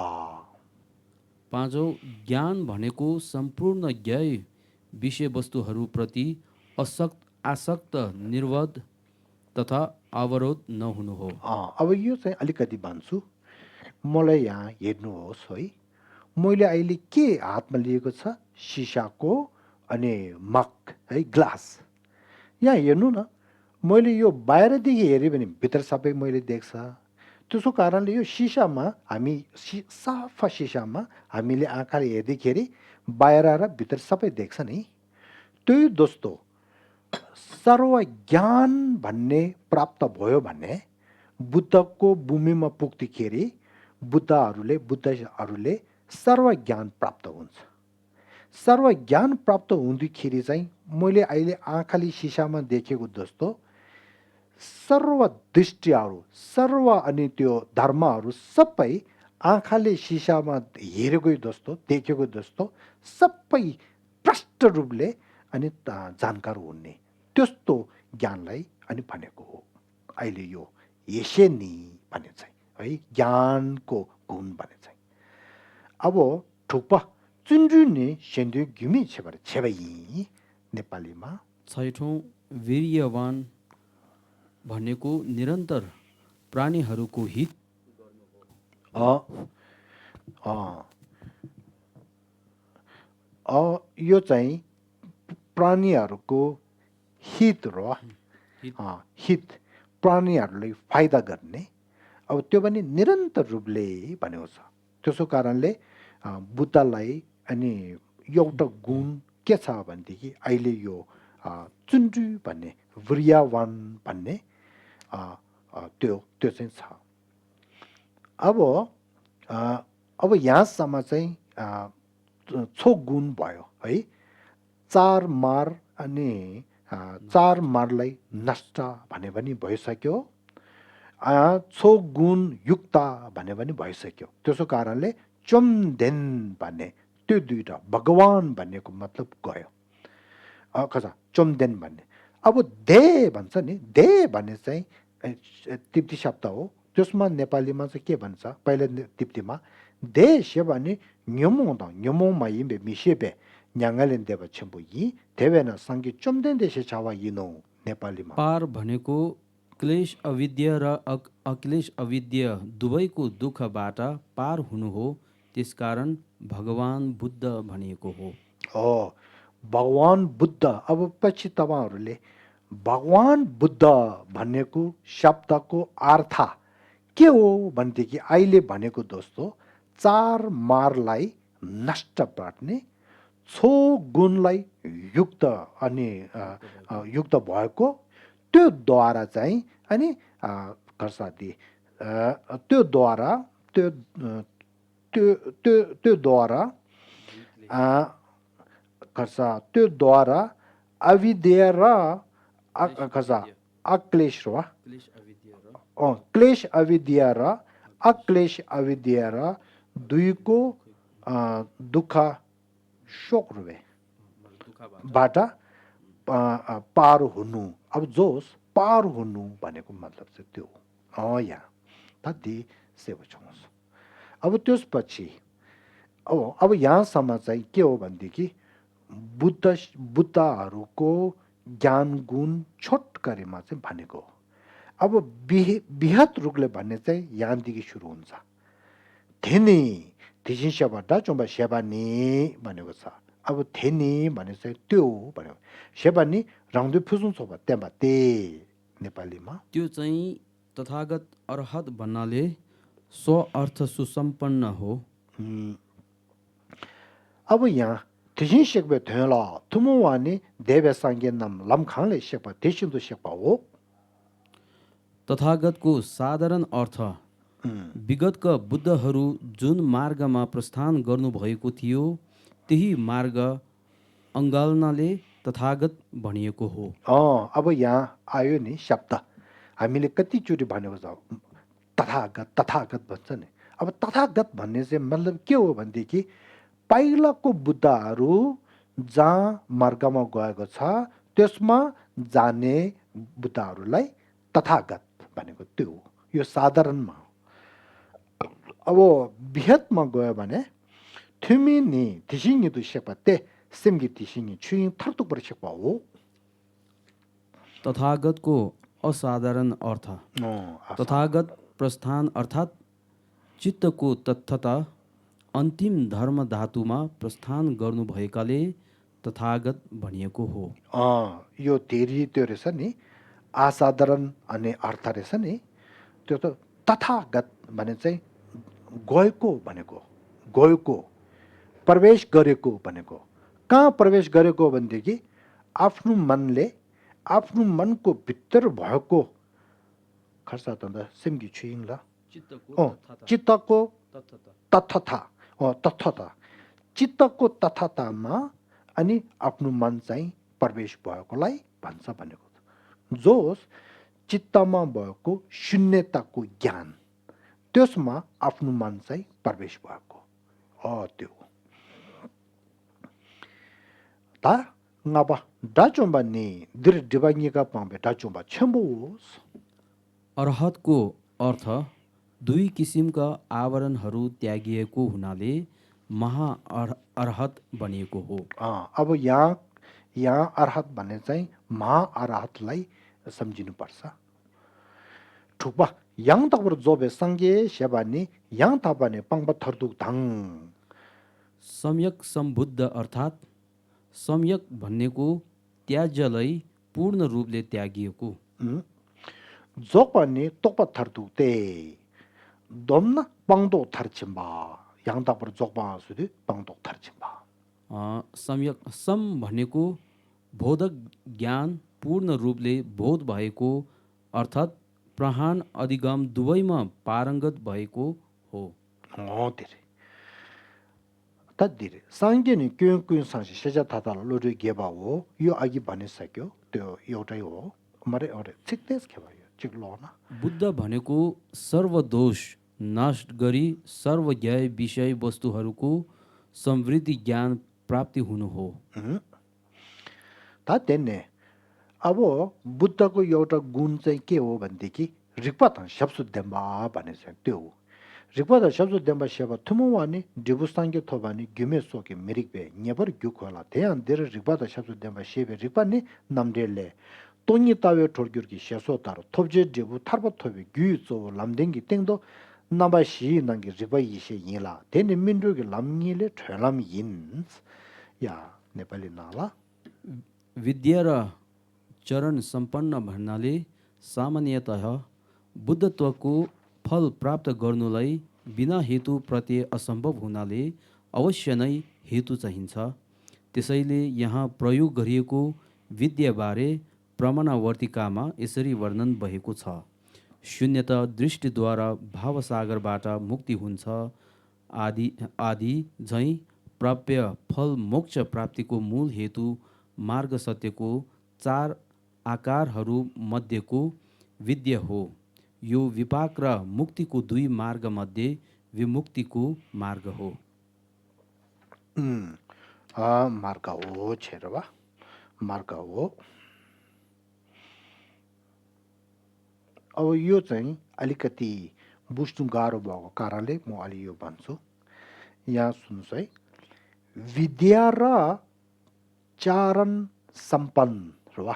पाँचौँ ज्ञान भनेको सम्पूर्ण ज्ञेय विषयवस्तुहरूप्रति आसक्त निर्वध तथा अवरोध नहुनु हो। अब यो चाहिँ अलिकति भन्छु मलाई यहाँ हेर्नुहोस् है मैले अहिले के हातमा लिएको छ सिसाको अनि मग है ग्लास यहाँ हेर्नु न मैले यो बाहिरदेखि हेऱ्यो भने भित्र सबै मैले देख्छ त्यसो कारणले यो सिसामा हामी सफा सिसामा हामीले आँखाले हेर्दाखेरि बाहिर र भित्र सबै देख्छ नि त्यही दोस्तो सर्वज्ञान भन्ने प्राप्त भयो भने बुद्धको भूमिमा पुग्दाखेरि बुद्धहरूले सर्वज्ञान प्राप्त हुन्छ सर्वज्ञान प्राप्त हुँदाखेरि चाहिँ मैले अहिले आँखाले सिसामा देखेको जस्तो सर्व दृष्टिहरू सर्व अनि त्यो धर्महरू सबै आँखाले सिसामा हेरेको जस्तो देखेको जस्तो सबै प्रष्ट रूपले अनि जानकार हुने त्यस्तो ज्ञानलाई अनि भनेको हो अहिले यो येसेनी भने चाहिँ है ज्ञानको गुण भने चाहिँ अब ठुप्पा चुन्ड्रुने सेन्द्रिय घिमी छेबर छेबै नेपालीमा छैठौँ वीर्यवान भनेको निरन्तर प्राणीहरूको हित यो चाहिँ प्राणीहरूको हित र हित प्राणीहरूलाई फाइदा गर्ने अब त्यो पनि निरन्तर रूपले भनेको छ त्यसो कारणले बुद्धलाई अनि एउटा गुण के छ भनेदेखि अहिले यो चुन्ड्री भन्ने वीर्यवान भन्ने त्यो चाहिँ छ अब यहाँसम्म चाहिँ छो गुण भयो है चार मार अनि चार मारलाई नष्ट भने पनि भइसक्यो छो गुण युक्त भने पनि भइसक्यो त्यसो कारणले चोमदेन भन्ने त्यो दुईटा भगवान भन्नेको मतलब गयो कसा चोमदेन भन्ने अब दे भन्छ नि दे भन्ने चाहिँ तिप्ती शब्द हो त्यसमा नेपालीमा चाहिँ के भन्छ पहिला तिप्तीमा दे से भने न्योमो त न्योमो माइबे मिसेबे न्याङ्गालेन देव छेम्बु यी देवेन सङ्गी चोमदेन देशे छावा यिनो नेपालीमा पार भनेको क्लेश अविद्या र अक्लेश अविद्या दुवैको दुःखबाट पार हुनु हो त्यसकारण भगवान बुद्ध भनिएको हो भगवान बुद्ध अब पछि तपाईँहरूले भगवान बुद्ध भन्नेको शब्दको अर्थ के हो भनेदेखि अहिले भनेको दोस्तो चार मारलाई नष्ट पार्ने छो गुणलाई युक्त अनि युक्त भएको त्यो द्वारा चाहिँ अनि कर्सादी त्यो द्वारा त्यो द्वारा त्यो द्वारा अविद्या र अक्लेश र क्लेश अविद्या र अक्लेश अविद्या र दुईको दुःख शोक रुवे बाट पार हुनु अब जोस पार हुनु भनेको मतलब चाहिँ त्यो यहाँ तति सेवा छौँ अब त्यसपछि अब यहाँसम्म चाहिँ के हो भनेदेखि बुद्धहरूको ज्ञान गुण छोटकरीमा चाहिँ भनेको हो अब बिहत रूपले भन्ने चाहिँ यहाँदेखि सुरु हुन्छ थेनी थिसिन सेवा डाचुम्बा सेवा नि भनेको छ अब थेनी भने चाहिँ त्यो भनेको सेवा नि राउँदै फुसुन सोभा त्यहाँ ते नेपालीमा त्यो चाहिँ तथागत अर्हत भन्नाले स्व अर्थ सुसम्पन्न हो। अब यहाँ थिसिन सेक्बे थेला तुमुवानी देवे सांगे नाम लमखाङले सेक्बा थिसिन्दु सेक्बा हो तथागतको साधारण अर्थ विगतका बुद्धहरू जुन मार्गमा प्रस्थान गर्नुभएको थियो त्यही मार्ग अँगाल्नाले तथागत भनिएको हो। अब यहाँ आयो नि शब्द हामीले कतिचोटि भनेको छ तथागत तथागत भन्छ नि अब तथागत भन्ने चाहिँ मतलब के हो भनेदेखि पहिलाको बुद्धहरू जहाँ मार्गमा गएको छ त्यसमा जाने बुद्धहरूलाई तथागत भनेको त्यो हो यो साधारणमा अब बिहतमा गयो भने थिमिनी थिसिङी दु शेक्पा ते सिमगी थिसिङी छुइङ थर्तुक पर शेक्पा हो तथागतको असाधारण अर्थ तथागत प्रस्थान अर्थात् चित्तको तत्थता अन्तिम धर्म धातुमा प्रस्थान गर्नुभएकाले तथागत भनिएको हो। यो धेरै त्यो रहेछ नि असाधारण अनि अर्थ रहेछ नि त्यो त तथागत भने चाहिँ गएको भनेको गएको प्रवेश गरेको भनेको कहाँ प्रवेश गरेको भनेदेखि आफ्नो मनले आफ्नो मनको भित्र भएको खर्च त सिमगी छुइङ ल चित्तको तथता तथता चित्तको तथतामा अनि आफ्नो मन चाहिँ प्रवेश भएकोलाई भन्छ भनेको जोस चित्तमा भएको शून्यताको ज्ञान त्यसमा आफ्नो मन चाहिँ प्रवेश भएको त्यो ता ngaba dachomba ni dir dibangiga pambe dachomba छम्बोस अर्हतको अर्थ दुई किसिमका आवरणहरू त्यागिएको हुनाले महा अर्हत बनिएको हो। अब यहाँ अर्हत भन्ने चाहिँ महा अर्हतलाई सम्झिनुपर्छ ठुकबा yang takbar zobe sangye shebani yang tabane pangba थर्दुक धाङ सम्यक सम्बुद्ध अर्थात् सम्यक भन्नेको त्याज्यलाई पूर्ण रूपले त्यागिएको जोपनी तोक्पा थर्दुक ते दोमना पाङदो थर्चिम्बा yang takbar जोक्पा सुदि पाङदो थर्चिम्बा सम्यक सम भनेको बोधक ज्ञान पूर्ण रूपले बोध भएको अर्थात् प्रहान अधिगम दुवैमा पारङ्गत भएको हो। धेरै तद्धिरे साङ्गे क्युँ क्युँ सांसी सेजा थाता लोडो गेबा हो यो अघि भनिसक्यो त्यो एउटै हो मरे अरे छिक्तेस खेबा यो चिक्लो न बुद्ध भनेको सर्वदोष नष्ट गरी सर्वज्ञ विषय वस्तुहरूको समृद्धि ज्ञान प्राप्ति हुनु हो। ता तेन्ने अब बुद्धको एउटा गुण चाहिँ के हो भनेदेखि रिक्पत शब्दम्बा भन्ने चाहिँ त्यो हो रिक्पत शब्दम्बा सेवा थुमुवानी डिबुस्ताङ्गे थोबानी ग्युमे सोके मिरिकबे नेबर ग्युखोला ध्यान दिएर रिक्पत शब्दम्बा सेवे रिक्पानी नामडेले तोङी तावे ठोर्ग्युर्की शेसो तारो थोब्जे डिबु थार्प थोबे ग्यु चो लामदेङ्गी तेङदो नबा शी नङ्गी रिक्पा यिसे यिला तेने मिन्डुकी लामङीले ठेलाम यिन्स या नेपाली नाला विद्या र चरण सम्पन्न भन्नाले सामान्यतः बुद्धत्वको फल प्राप्त गर्नुलाई बिना हेतु प्रति असम्भव हुनाले अवश्य नै हेतु चाहिन्छ। त्यसैले यहाँ प्रयोग गरिएको विद्याबारे प्रमाणवर्तिकामा यसरी वर्णन भएको छ शून्यता दृष्टिद्वारा भावसागरबाट मुक्ति हुन्छ आदि आदि झैँ प्राप्य फल मोक्ष प्राप्तिको मूल हेतु मार्ग सत्यको चार आकारहरू मध्येको विद्या हो। यो विपाक र मुक्तिको दुई मार्ग मध्ये विमुक्तिको मार्ग हो। मार्ग हो छेरवा मार्ग हो। अब यो चाहिँ अलिकति बुझ्नु गाह्रो भएको कारणले म अलि यो भन्छु। यहाँ सुन्नुहोस् है, विद्या र चारण सम्पन्न वा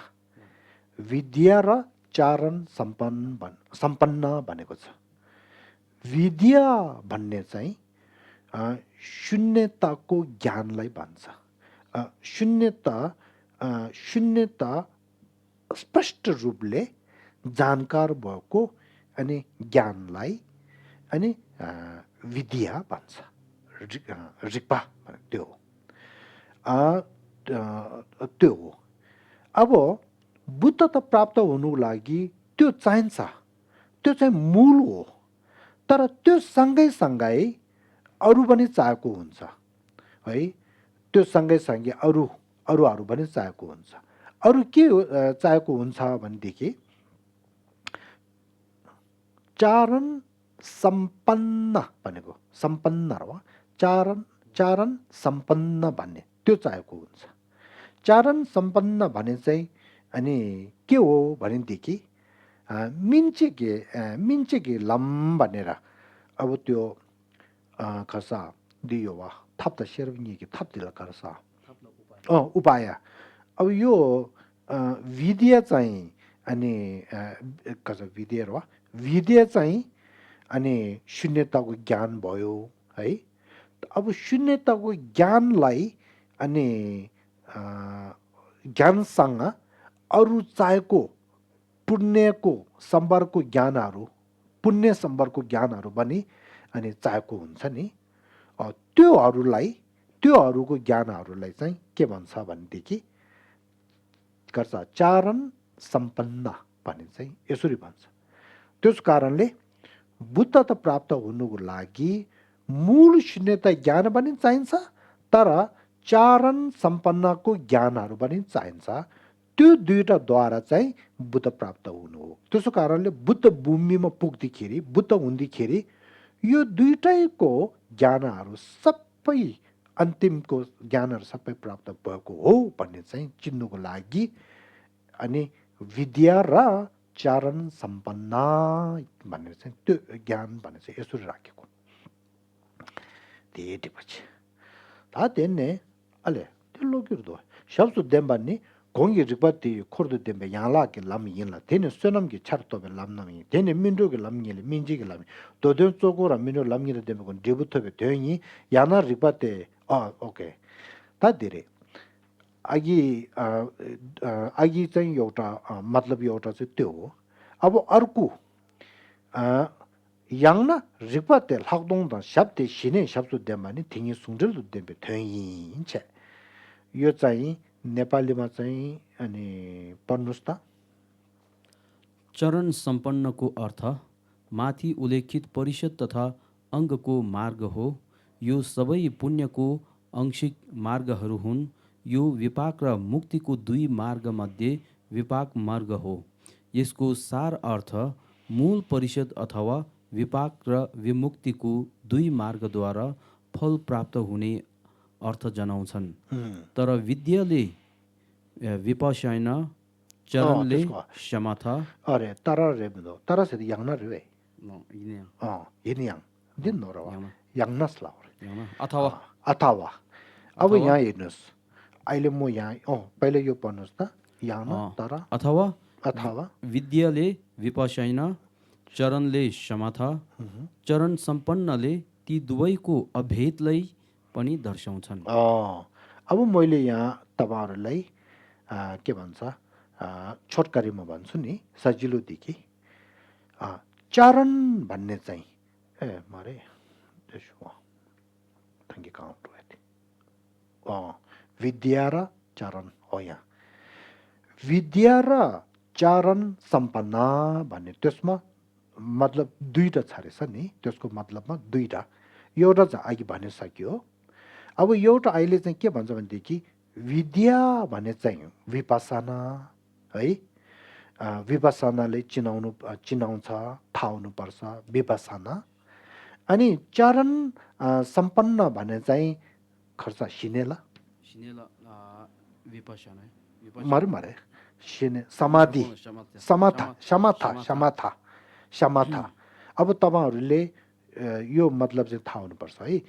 विद्या र चारण सम्पन्न भनेको छ। विद्या भन्ने चाहिँ शून्यताको ज्ञानलाई भन्छ। शून्यता स्पष्ट रूपले जानकार भएको अनि ज्ञानलाई अनि विद्या भन्छ। रिक्पा त्यो हो। त्यो हो। अब बुद्ध त प्राप्त हुनुको लागि त्यो चाहिन्छ, त्यो चाहिँ मूल हो। तर त्यो सँगै अरू पनि चाहेको हुन्छ है। त्यो सँगै अरूहरू पनि चाहेको हुन्छ। अरू के चाहेको हुन्छ भनेदेखि चारण सम्पन्न भनेको सम्पन्न र चारण सम्पन्न भन्ने त्यो चाहेको हुन्छ। चारण सम्पन्न भने चाहिँ अनि के हो भनेदेखि मिन्चेके लम भनेर अब त्यो खसा दियो वा थप्दा शेर्विनी कि थप्दिला करसा उपाय। अब यो विद्या चाहिँ अनि कसा विद्या र विद्या चाहिँ अनि शून्यताको ज्ञान भयो है। अब शून्यताको ज्ञानलाई अनि ज्ञानसँग अरू चाहेको पुण्यको सम्बरको ज्ञानहरू, पुण्य सम्बरको ज्ञानहरू पनि अनि चाहेको हुन्छ नि। त्योहरूको ज्ञानहरूलाई चाहिँ के भन्छ भनेदेखि गर्छ चारण सम्पन्न भन्ने चाहिँ यसरी भन्छ। त्यस कारणले बुद्ध त प्राप्त हुनुको लागि मूल शून्यता ज्ञान पनि चाहिन्छ, तर चारण सम्पन्नको ज्ञानहरू पनि चाहिन्छ। त्यो दुईटाद्वारा चाहिँ बुद्ध प्राप्त हुनु हो। त्यसो कारणले बुद्ध भूमिमा पुग्दाखेरि, बुद्ध हुँदाखेरि यो दुईटैको ज्ञानहरू सबै अन्तिमको ज्ञानहरू सबै प्राप्त भएको हो भन्ने चाहिँ चिन्नुको लागि अनि विद्या र चारण सम्पन्न भनेर चाहिँ त्यो ज्ञान भनेर चाहिँ यसरी राखेको। त्यसपछि तेन्ने अले त्यो लोकिरदो शब्द देम्बानी 공기 리바티 코르도 덴베 양라게 람이인라 데네 쇠남게 차르토베 람남이 데네 민도게 람니레 민지게 람이 도든 쪽으로 민도 람니레 덴베 건 디부터베 되니 야나 리바테 오케이 다데레 आगी चाहिँ एउटा मतलब एउटा चाहिँ त्यो हो। अब अर्को 양나 रिपते 학동다 샵데 시네 샵도 देमा니 팅이 숭들도 देबे थैन्छ। यो चाहिँ नेपालीमा चाहिँ अनि पढ्नुस् त। चरण सम्पन्नको अर्थ माथि उल्लेखित परिषद तथा अङ्गको मार्ग हो। यो सबै पुण्यको अंशिक मार्गहरू हुन्। यो विपाक र मुक्तिको दुई मार्गमध्ये विपाक मार्ग हो। यसको सार अर्थ मूल परिषद अथवा विपाक र विमुक्तिको दुई मार्गद्वारा फल प्राप्त हुने अर्थ जनाउँछन्। तर विद्याले विपश्यना, चरणले समथा अरे तर रे बदो तर से यांगना रे यिनीयाङ दिन नरवा यांगनास लाउर अथवा अब यहाँ हेर्नुस् अहिले म यहाँ पहिले यो पढ्नुस् त यांगना तर अथवा विद्याले विपश्यना, चरणले समथा, चरण सम्पन्नले ती दुवैको अभेदलाई पनि दर्शाउँछन्। अब मैले यहाँ तपाईहरुलाई के भन्छ छोटकरीमा भन्छु नि सजिलोदेखि चारण भन्ने चाहिँ मारे त्यसो थ्याङ्क काउन्ट विद्या र चारण हो। यहाँ विद्या र चारण सम्पन्न भन्ने त्यसमा मतलब दुईटा छरेछ नि। त्यसको मतलबमा दुईटा, एउटा चाहिँ अघि भनिसक्यो। अब एउटा अहिले चाहिँ के भन्छ भनेदेखि विद्या भने चाहिँ विपसना है। विपसनाले चिनाउँछ, थाहा हुनुपर्छ विपसना। अनि चरण सम्पन्न भने चाहिँ खर्च सिनेला विपश्यना मारे सिने समाधि समाथा अब तपाईहरुले यो मतलब चाहिँ थाहा हुनुपर्छ है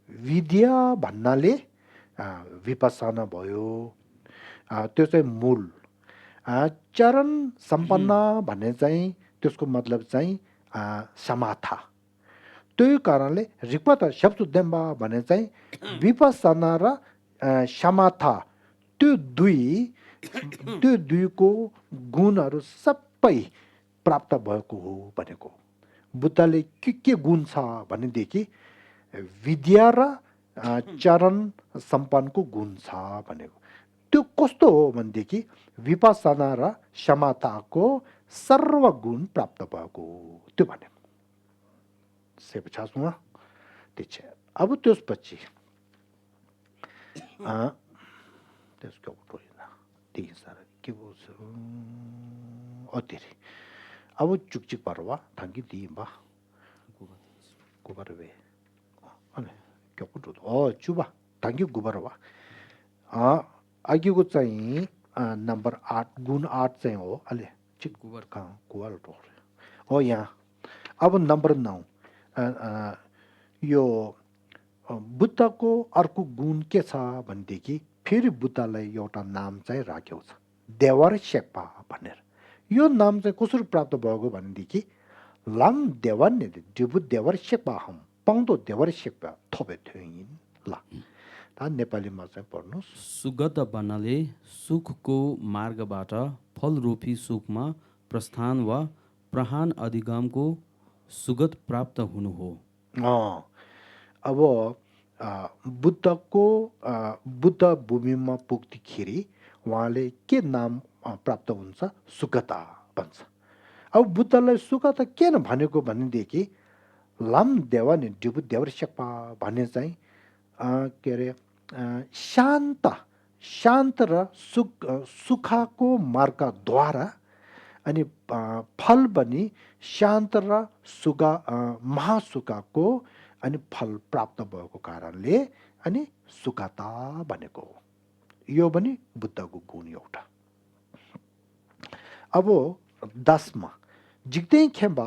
विद्या भन्नाले विपස්සना भयो त्यो चाहिँ मूल चरण सम्पन्न भन्ने चाहिँ त्यसको मतलब चाहिँ समाथा त्यो कारणले ऋग्वेद शब्दुद्यम्बा भन्ने चाहिँ विपස්සना र समाथा त्यो दुईको गुणहरू सबै प्राप्त भएको हो भनेको बुद्धले के गुण छ भनेदेखि विद्या र चरण सम्पन्नको गुण छ भनेको त्यो कस्तो हो भनेदेखि विपස්සना र समाताको सर्वगुण प्राप्त भएको त्यो भनेको सेपछासमा त्यही अब त्यसपछि त्यसको टोइना त्यही सारा के बोल्छ अतिरि अब चुकचिक परवा थांकी दिइबा गुबरवे अनि के कुटो चुबा थांकी गुबरवा अघिको चाहिँ नम्बर 8 गुण 8 चाहिँ हो अलि चिक गुबर गुबर टोर हो यहाँ अब नम्बर 9 यो बुद्धको अर्को गुण के छ भनेदेखि फेरि बुद्धलाई एउटा नाम चाहिँ राखेको छ देवर शेर्पा भनेर यो नाम चाहिँ कसरी प्राप्त भएको भनेदेखि लाम देवर ने डिबु देवर शेर्पा हम पङ्दो देवर शेर्पा थोबे थ्योइन ला ता नेपालीमा चाहिँ पढ्नुस् सुगत बन्नाले सुखको मार्गबाट फलरूपी सुखमा प्रस्थान वा प्रहान अधिगमको सुगत प्राप्त हुनु हो अब बुद्ध भूमिमा पुग्दाखेरि उहाँले के नाम प्राप्त हुन्छ सुगता भन्छ अब बुद्धलाई सुगता किन भनेको भनेदेखि लाम देवा नि डिबु देवर शेर्पा भन्ने चाहिँ के अरे शान्त र सुखको मार्गद्वारा अनि फल पनि शान्त र महासुखको अनि फल प्राप्त भएको कारणले अनि सुखता भनेको हो यो पनि बुद्धको गुण एउटा अब 10 मा जिग्देन खेम्बा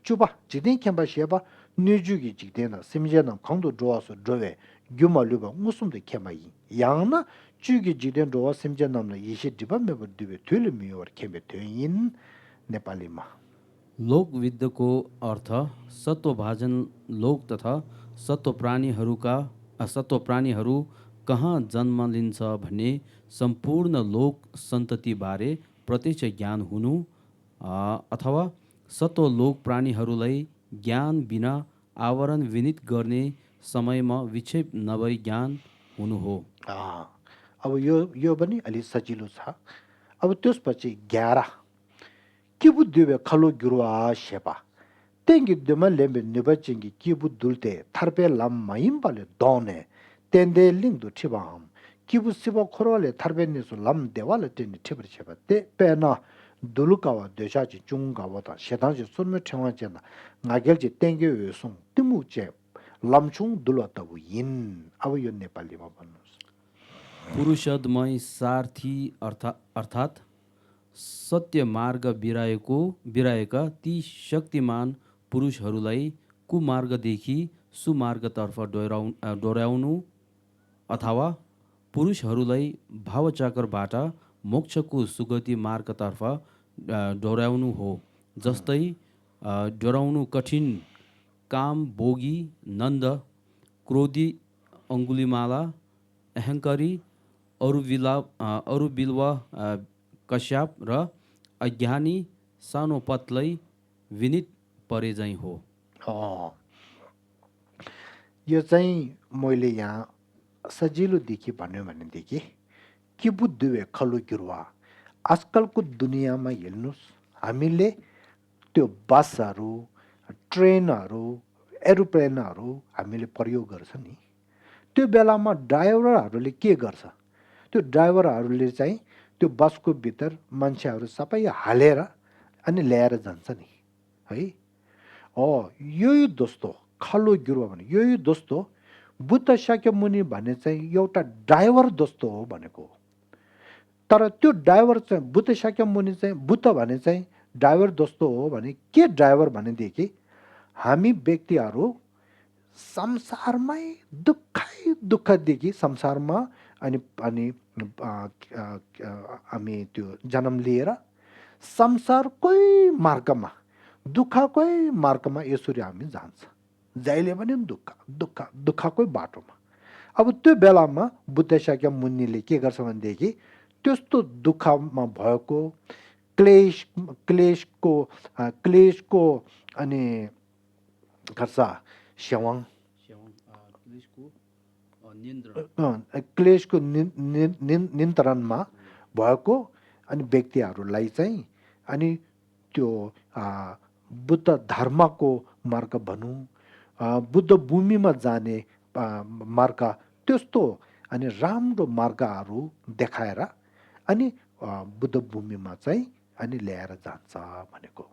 चुबा जिग्देन खेम्बा शेबा निजुगी जिग्देन सिमजेन खंदो ड्रोस ड्रोवे ग्युमलुबा मुसुमदे खेमाई याना जुगी जिग्देन ड्रोस सिमजेन नामले यिसे दिबा मेब दिबे थुले मियोर खेबे थ्यिन नेपालीमा लोकविद्यको अर्थ सत्वभाजन लोक तथा सत्व प्राणीहरू कहाँ जन्म लिन्छ भन्ने सम्पूर्ण लोक सन्ततिबारे प्रत्यक्ष ज्ञान हुनु अथवा सत्व लोक प्राणीहरूलाई ज्ञान बिना आवरण विनित गर्ने समयमा विक्षेप नभई ज्ञान हुनु हो अब यो पनि अलि सजिलो छ अब त्यसपछि 11 किबु दिबे खलो गिरुवा शेपा तेंगी दिमा लेम्बे निबचिंगी किबु दुलते थर्पे लम माइमबाले दोने तेंदे लिंग दु ठिबाम किबु सिबो खोरोले थर्पे निसु लम देवाले तेंदी ठिबर शेपा ते पेना दुलुकावा देशाची चुंगावाता शेतांची सुनमे ठेवाचेना नागेलची तेंगी वेसुङ तिमुचे लमचुङ दुलताबु यिन अब यो नेपालीमा भन्नुस् पुरुषदमय सारथी अर्थात सत्य मार्ग बिराएका ती शक्तिमान पुरुषहरूलाई कुमार्गदेखि सुमार्गतर्फ डोर्याउनु अथवा पुरुषहरूलाई भावचक्रबाट मोक्षको सुगति मार्गतर्फ डोर्याउनु हो जस्तै डोर्याउनु कठिन काम भोगी नन्द क्रोधी अङ्गुलीमाला अहङ्कारी अरुबिल्वा कश्यप र अज्ञानी सानो पतलै विनित परे झैँ हो यो चाहिँ मैले यहाँ सजिलो देखि भन्यो भनेदेखि के बुद्धुवे खलो गिरुवा आजकलको दुनियाँमा हेर्नुहोस् हामीले त्यो बसहरू ट्रेनहरू एरोप्लेनहरू हामीले प्रयोग गर्छ नि त्यो बेलामा ड्राइभरहरूले के गर्छ त्यो ड्राइभरहरूले चाहिँ त्यो बसको भित्र मान्छेहरू सबै हालेर अनि ल्याएर जान्छ नि है यो दोस्तो खलो गिरुवा भने यो दोस्तो बुद्ध शाक्यमुनि भन्ने चाहिँ एउटा ड्राइभर दोस्तो हो भनेको तर त्यो ड्राइभर चाहिँ बुद्ध शाक्यमुनि चाहिँ बुद्ध भने चाहिँ ड्राइभर जस्तो हो भने के ड्राइभर भनेदेखि हामी व्यक्तिहरू संसारमै दुःखै दुःखदेखि संसारमा अनि अनि हामी त्यो जन्म लिएर संसारकै मार्गमा दुःखकै मार्गमा यसरी हामी जान्छ जहिले पनि दुःख दुःख दुःखकै बाटोमा अब त्यो बेलामा बुद्ध शाक्य मुनिले के गर्छ भनेदेखि त्यस्तो दुःखमा भएको क्लेशको अनि गर्छ सेवाङ क्लेशको नियन्त्रणमा भएको अनि व्यक्तिहरूलाई चाहिँ अनि त्यो बुद्ध धर्मको मार्ग भनौँ बुद्ध भूमिमा जाने मार्ग त्यस्तो अनि राम्रो मार्गहरू देखाएर अनि बुद्ध भूमिमा चाहिँ अनि ल्याएर जान्छ भनेको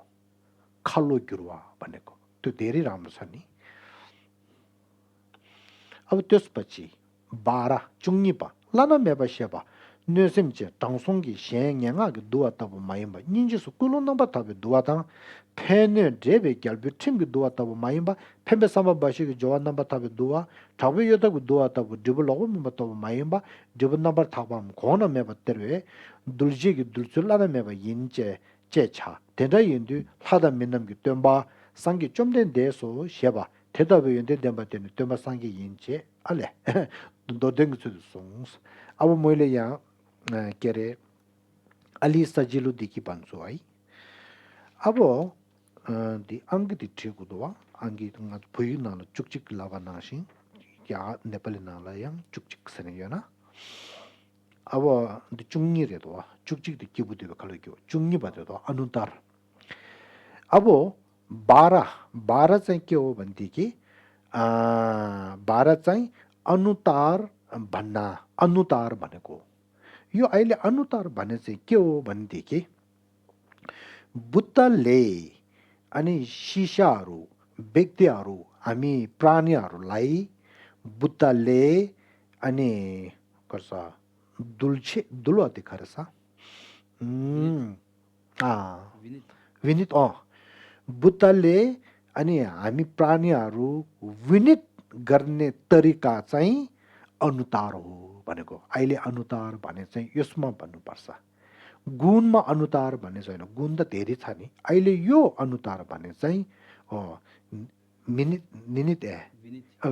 खल्लो गिरुवा भनेको त्यो धेरै राम्रो छ नि अब त्यसपछि 12 चुङ्गिपा लाना मेबा सेबा न्युसिमचे टाङसोङगी शेङयाङागे दुवा तब माइम्बा निन्जिसु कुलो नम्बर तब दुवा ताङ फेने ड्रेबे ग्यालबे टिमगे दुवा तब माइम्बा फेम्बे सामा बाशीगे जवा नम्बर तब दुवा ठबे योतगु दुवा तब डिबो लगो मेबा तब माइम्बा डिबो नम्बर थाबाम घोना मेबा तेरवे दुलजिगे दुलचुलाना मेबा यिनचे चेछा तेदा यिन्दु लादा मिनमगे त्योम्बा 상기 좀 된 데서 셔봐 대답이 연대 된바때는 좀 상기 인체 알레 도댕 수송 아부 모일이야 게레 알리 사질로 디키 반소아이 아부 디 앙기디 트고도와 앙기 등가 보이나는 쭉쭉 라가나신 야 네팔이 나라양 쭉쭉 세네요나 아부 디 중니래도 쭉쭉 디 기부디가 갈려고 중니 받아도 아누달 아부 12 चाहिँ के हो भनेदेखि 12 चाहिँ अनुतार भनेको यो अहिले अनुतार भने चाहिँ के हो भनेदेखि बुद्धले अनि शिष्यहरू व्यक्तिहरू हामी प्राणीहरूलाई बुद्धले अनि गर्छ दुलो देखारछ विनित बुद्धले अनि हामी प्राणीहरू विनित गर्ने तरिका चाहिँ अनुतार हो भनेको अहिले अनुतार भने चाहिँ यसमा भन्नुपर्छ गुणमा अनुतार भन्ने छैन गुण त धेरै छ नि अहिले यो अनुतार भने चाहिँ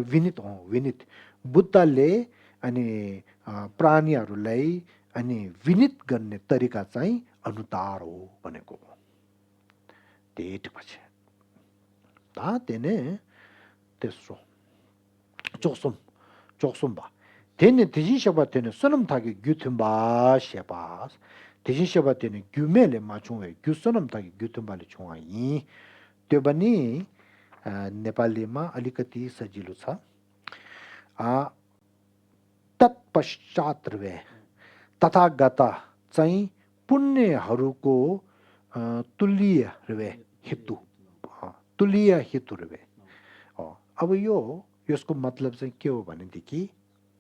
विनित बुद्धले अनि प्राणीहरूलाई अनि विनित गर्ने तरिका चाहिँ अनुतार हो भनेको 데이트까지 다 되네 됐어 쪽som 봐 되네 대신 셔바 되네 선음 타기 규튼 봐 셔바 대신 셔바 되네 규멜에 맞춘 규 선음 타기 규튼 발이 총아이 되바니 नेपालीमा अलिकति सजिलो छ तत्पश्चात वे तथागत चाहिँ पुण्यहरूको तुल्य रे हेतु तुल्य हेतु रे अब यसको मतलब चाहिँ के हो भनेदेखि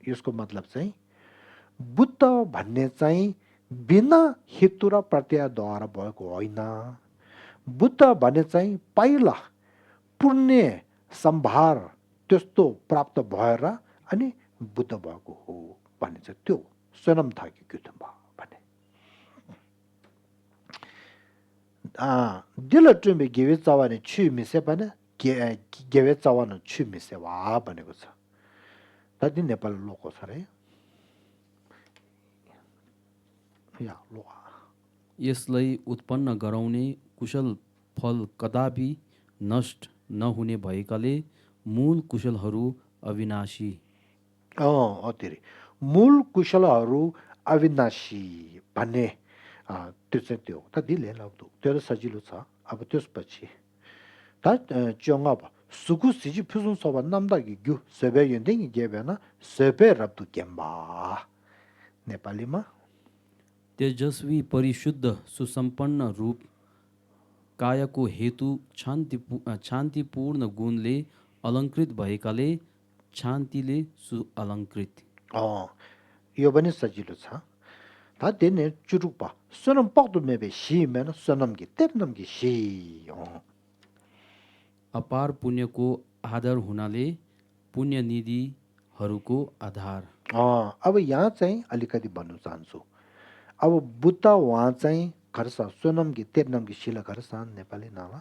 यसको मतलब चाहिँ बुद्ध भन्ने चाहिँ बिना हेतु र प्रत्ययद्वारा भएको होइन बुद्ध भन्ने चाहिँ पहिला पुण्य सम्भार त्यस्तो प्राप्त भएर अनि बुद्ध भएको हो भन्ने चाहिँ त्यो स्वयं थाकी gyutumba भने दिल ट्रिमbe गेवे चावाने छु मिसे भने गेवे चावाने छु मिसे वा भनेको छ तदि नेपाल लोको छ रे या लोआ यसलाई उत्पन्न गराउने कुशल फल कदापि नष्ट नहुने भएकाले मूल कुशलहरू अविनाशी अतिरे मूल कुशलहरू अविनाशी भन्ने त्यो चाहिँ त्यो त दिले लाग्दो त्यो त सजिलो छ अब त्यसपछि त चोंगा सुकु सिजी फुजुन सोबा नामदागी ग्यु सेबे यन्दिङ गेबेना सेबे रब्दु गेम्बा नेपालीमा तेजस्वी परिशुद्ध सुसम्पन्न रूप कायको हेतु शान्तिपूर्ण गुणले अलङ्कृत भएकाले शान्तिले सुअलङ्कृत यो पनि सजिलो छ 다 되네 주룩바 선은 뻑도 매베 시면 선남기 떼남기 시 अपार पुण्यको आदर हुनाले पुण्य निधिहरूको आधार। अब यहाँ चाहिँ अलिकति भन्नु चाहन्छु अब बुद्ध उहाँ चाहिँ खर्सा सोनमकी तेर्नमकी शिला खर्सा नेपाली नाम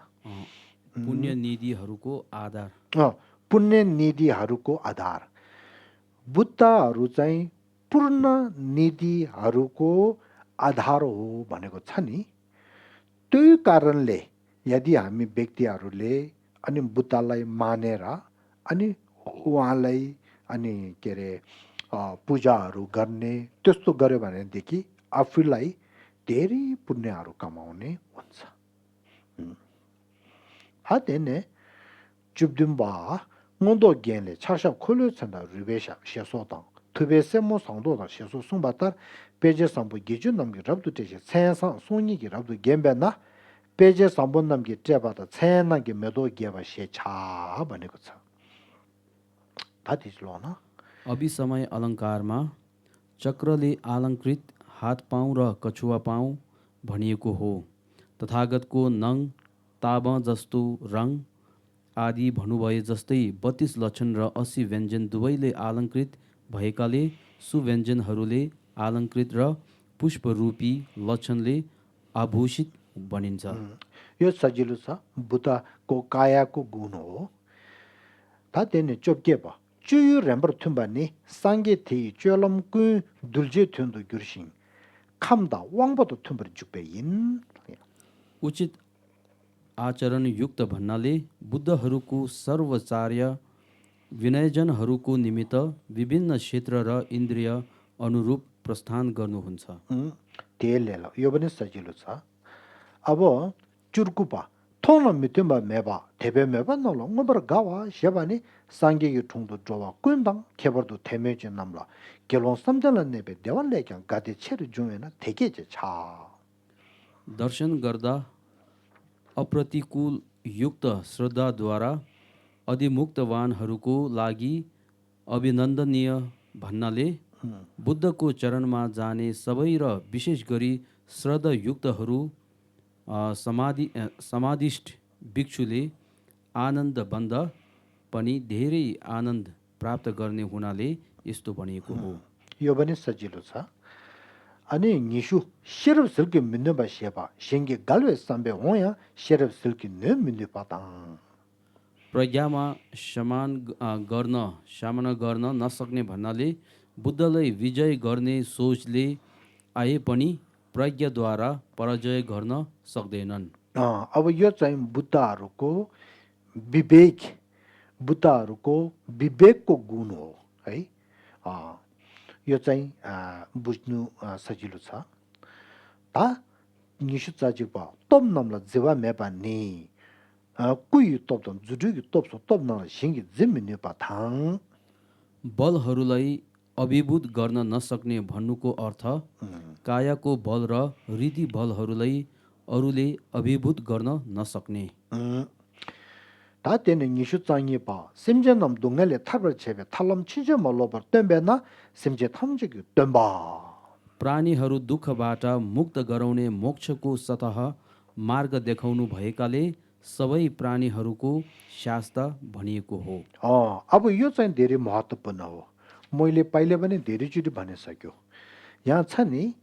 पुण्य निधिहरूको आधार। पुण्य निधिहरूको आधार बुद्धहरू चाहिँ पूर्ण निधिहरूको आधार हो भनेको छ नि। त्यही कारणले यदि हामी व्यक्तिहरूले अनि बुद्धलाई मानेर अनि उहाँलाई अनि के अरे पूजाहरू गर्ने त्यस्तो गर्यो भनेदेखि आफूलाई धेरै पुण्यहरू कमाउने हुन्छ। 하되네 줍듬바 몬도 겐레 차샤 콜로찬다 리베샤 셰소당 투베세 모 상도다 셰소 송바타 페제 상부 기준 남기 랍도 되시 세상 송이기 랍도 겐베나 पेजे सम्बन्धम की टेबाता छैन की मेदो गेवा शे छा भनेको छ। थातिलो न अभी समय अलङ्कारमा चक्रले अलङ्कृत हात पाउँ र कछुवा पाउँ भनिएको हो। तथागतको नङ ताब जस्तो रङ आदि भन्नुभए जस्तै 32 लक्षण र 80 व्यञ्जन दुवैले अलङ्कृत भएकाले सुव्यञ्जनहरूले अलङ्कृत र पुष्परूपी लक्षणले आभूषित बनिन्छ। यो सजिलो छ बुद्धको कायाको गुण हो। थातेने चोप्केपा चुयु रेम्बर थुम्बानी सांगे थी चोलम कु दुल्जे थुन्दु गुर्सिङ खम्दा वाङबतो थुम्बर जुपेइन। उचित आचरण युक्त भन्नाले बुद्धहरूको सर्वचार्य विनयजनहरूको निमित्त विभिन्न क्षेत्र र इन्द्रिय अनुरूप प्रस्थान गर्नुहुन्छ। तेलेला यो पनि सजिलो छ। अब चुर्कुपा थोन मित्यम्बा मेबा थेबे मेबा नलो ngबर गावा शेबानी सांगे यु ठुङदो जोवा कुइमबाङ खेबरदो थेमेचे नामला केलोन समजलन नेबे देवन लेक्याङ गाते छेरु जुमेना थेकेचे छा। दर्शन गर्दा अप्रतिकूल युक्त श्रद्धाद्वारा अधिमुक्तवानहरूको लागि अभिनन्दनीय भन्नाले बुद्धको चरणमा जाने सबै र विशेष गरी श्रद्धायुक्तहरू समाधिष्ठ भिक्षुले आनन्द बन्द पनि धेरै आनन्द प्राप्त गर्ने हुनाले यस्तो भनिएको हो। यो पनि सजिलो छ। अनि निशु शेरब सिल्की मिन्नु बा शेबा शेंगे गालवे सम्बे होया शेरब सिल्की न मिन्नु पाताङ। प्रज्ञामा सामना गर्न नसक्ने भन्नाले बुद्धलाई विजय गर्ने सोचले आए पनि प्रज्ञाद्वारा पराजय गर्न सक्दैनन्। अब यो चाहिँ बुद्धहरूको विवेकको गुण हो है। यो चाहिँ बुझ्नु सजिलो छ। ता निशु चाजिपा तब नमला जेवा मेपा नि कुइ तब जुडु तब न सिंगी जिम्मिनु पाथाङ। बलहरूलाई अभिभूत गर्न नसक्ने भन्नुको अर्थ कायाको बल र हृदय बलहरूलाई अरूले अभिभूत गर्न नसक्ने। तातेने निशु चाङिपा सिमजे नम दुङले थाबर छेबे थालम छिजे मलोबर तम्बेना सिमजे थम्जेगु तम्बा। प्राणीहरू दुःखबाट मुक्त गराउने मोक्षको सतह मार्ग देखाउनु भएकाले सबै प्राणीहरूको शास्त्र भनिएको हो। अब यो चाहिँ धेरै महत्त्वपूर्ण हो। मैले पहिले पनि धेरैचोटि भनिसक्यो। यहाँ छ नि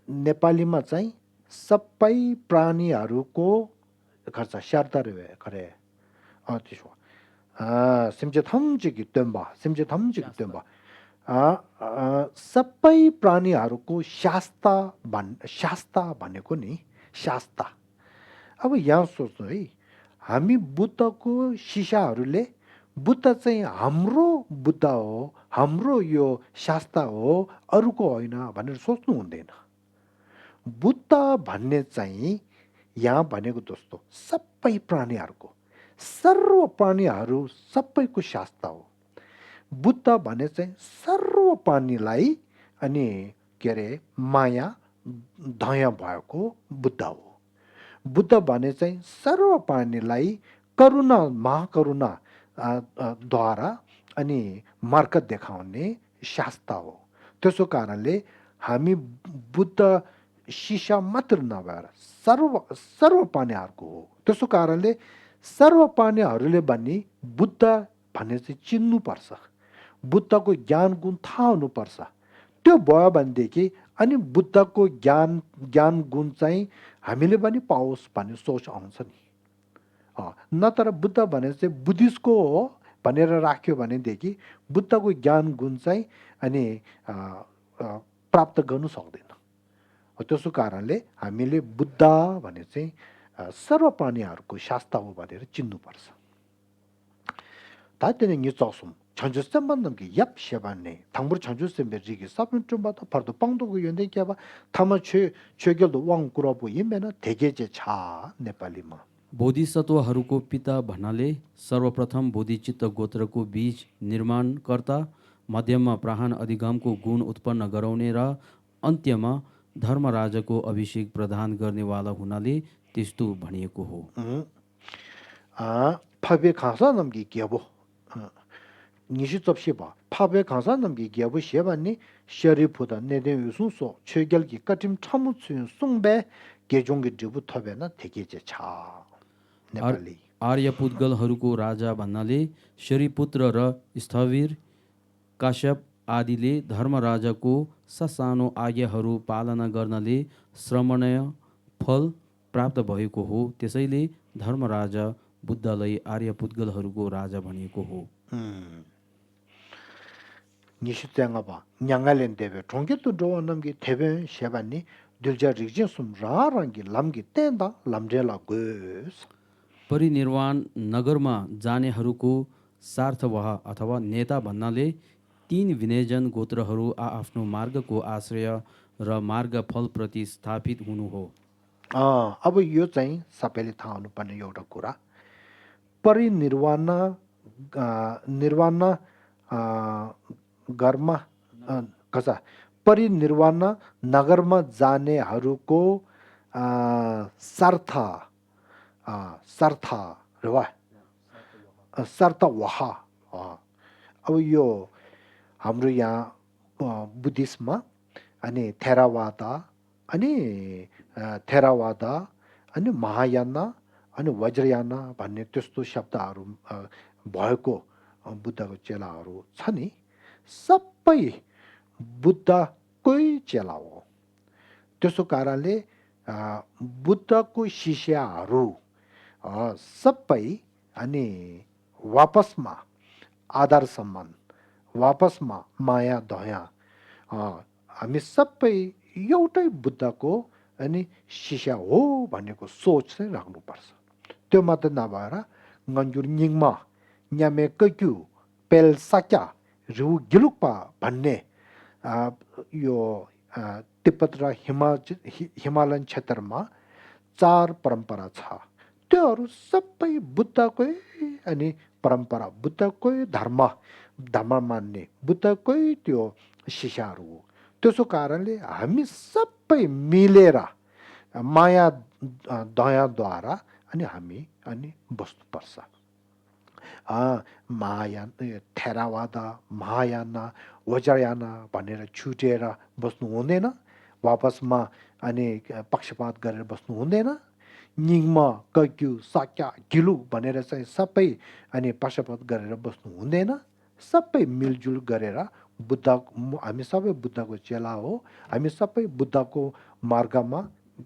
नेपालीमा चाहिँ सबै प्राणीहरूको खर्च शार्ता रे खरे त्यसो सिमजे थम्जेगु तम्बा सबै प्राणीहरूको शास्ता भनेको नि शास्ता। अब यहाँ सोच्नु है हामी बुद्धको शिष्यहरूले बुद्ध चाहिँ हाम्रो बुद्ध हो हाम्रो यो शास्ता हो अरूको होइन भनेर सोच्नु हुँदैन। बुद्ध भन्ने चाहिँ यहाँ भनेको दोस्तो सबै प्राणीहरूको सर्व प्राणीहरू सबैको शास्ता हो। बुद्ध भने चाहिँ सर्व प्राणीलाई अनि के अरे माया दया भएको बुद्ध हो। बुद्ध भने चाहिँ सर्व प्राणीलाई करुणा महाकरुणा द्वारा अनि मार्ग देखाउने शास्ता हो। त्यसो कारणले हामी बुद्ध शिष्य मात्र नभएर सर्व पानीहरूको हो। त्यसो कारणले सर्व पानीहरूले पनि बुद्ध भन्ने चाहिँ चिन्नुपर्छ, बुद्धको ज्ञान गुण थाहा हुनुपर्छ। त्यो भयो भनेदेखि अनि बुद्धको ज्ञान गुण चाहिँ हामीले पनि पाओस् भन्ने सोच आउँछ नि। नत्र बुद्ध भने चाहिँ बुद्धिस्टको हो भनेर राख्यो भनेदेखि बुद्धको ज्ञान गुण चाहिँ अनि प्राप्त गर्नु सक्दैन। त्यसो कारणले हामीले बुद्ध भने चाहिँ सर्व प्राणीहरूको शास्त्र हो भनेर चिन्नुपर्छ। 다때는 니조숨 전주선만 넘기 옆 시반네 당부 전주선배 지기 사분 좀 봐도 바로 빵도고 연대 봐 타마 최결도 왕꾸라고 이면은 대개제 차 नेपालीमा बोधिसत्वहरूको पिता भन्नाले सर्वप्रथम बोधिचित्त गोत्रको बीज निर्माणकर्ता, मध्यममा प्राण अधिगमको गुण उत्पन्न गराउने र अन्त्यमा धर्मराजको अभिषेक प्रदान गर्नेवाला हुनाले त्यस्तो भनिएको हो। 파베 강사 넘기 기여보 니시 접시 봐 파베 강사 넘기 기여보 시반니 셔리보다 내대 유순소 최결기 까팀 참무춘 송배 개종기 지부터베나 대개제 차 नेपाली आर्य पुद्गलहरूको राजा भन्नाले शरीपुत्र र स्थविर काश्यप आदिले धर्मराजाको ससानो आज्ञाहरू पालना गर्नाले श्रमणीय फल प्राप्त भएको हो। त्यसैले धर्मराजा बुद्धलाई आर्य पुद्गलहरूको राजा भनिएको हो। निश्चितंगा 냥갈렌 대베 종교도 조원남기 대변 셰반니 들자 리진숨 라랑기 람기 땐다 람제라고스 परिनिर्वाण नगरमा जानेहरूको सार्थवाह अथवा नेता भन्नाले तीन विनयजन गोत्रहरू आफ्नो मार्गको आश्रय र मार्ग फलप्रति स्थापित हुनु हो। अब यो चाहिँ सबैले थाहा हुनुपर्ने एउटा कुरा, परिनिर्वाण निर्वाण घरमा कसा परिनिर्वाण नगरमा जानेहरूको सर्तवाह अब यो हाम्रो यहाँ बुद्धिस्टमा अनि थेरावाद अनि महायान अनि वज्रयान भन्ने त्यस्तो शब्दहरू भएको बुद्धको चेलाहरू छ नि, सबै बुद्धकै चेला हो। त्यसो कारणले बुद्धको शिष्यहरू सबै अनि वापसमा आदर सम्मान, वापसमा माया दया, हामी सबै एउटै बुद्धको अनि शिष्य हो भनेको सोच चाहिँ राख्नुपर्छ। त्यो मात्र नभएर गन्जुर निङमा न्यामे कक्यु पेल साक्या रु गिलुक्पा भन्ने यो तिब्बत र हिमालयन क्षेत्रमा 4 परम्परा छ। त्योहरू सबै बुद्धकै अनि परम्परा, बुद्धकै धर्म मान्ने बुद्धकै त्यो शिष्यहरू हो। त्यसो कारणले हामी सबै मिलेर माया दयाद्वारा अनि हामी अनि बस्नुपर्छ। महायान थेरावाद महायान वज्रयान भनेर छुटेर बस्नु हुँदैन, वापसमा अनि पक्षपात गरेर बस्नु हुँदैन। निङमा कक्यु साक्या गिलु भनेर चाहिँ सबै अनि पक्षपात गरेर बस्नु हुँदैन। सबै मिलजुल गरेर बुद्ध, हामी सबै बुद्धको चेला हो, हामी सबै बुद्धको मार्गमा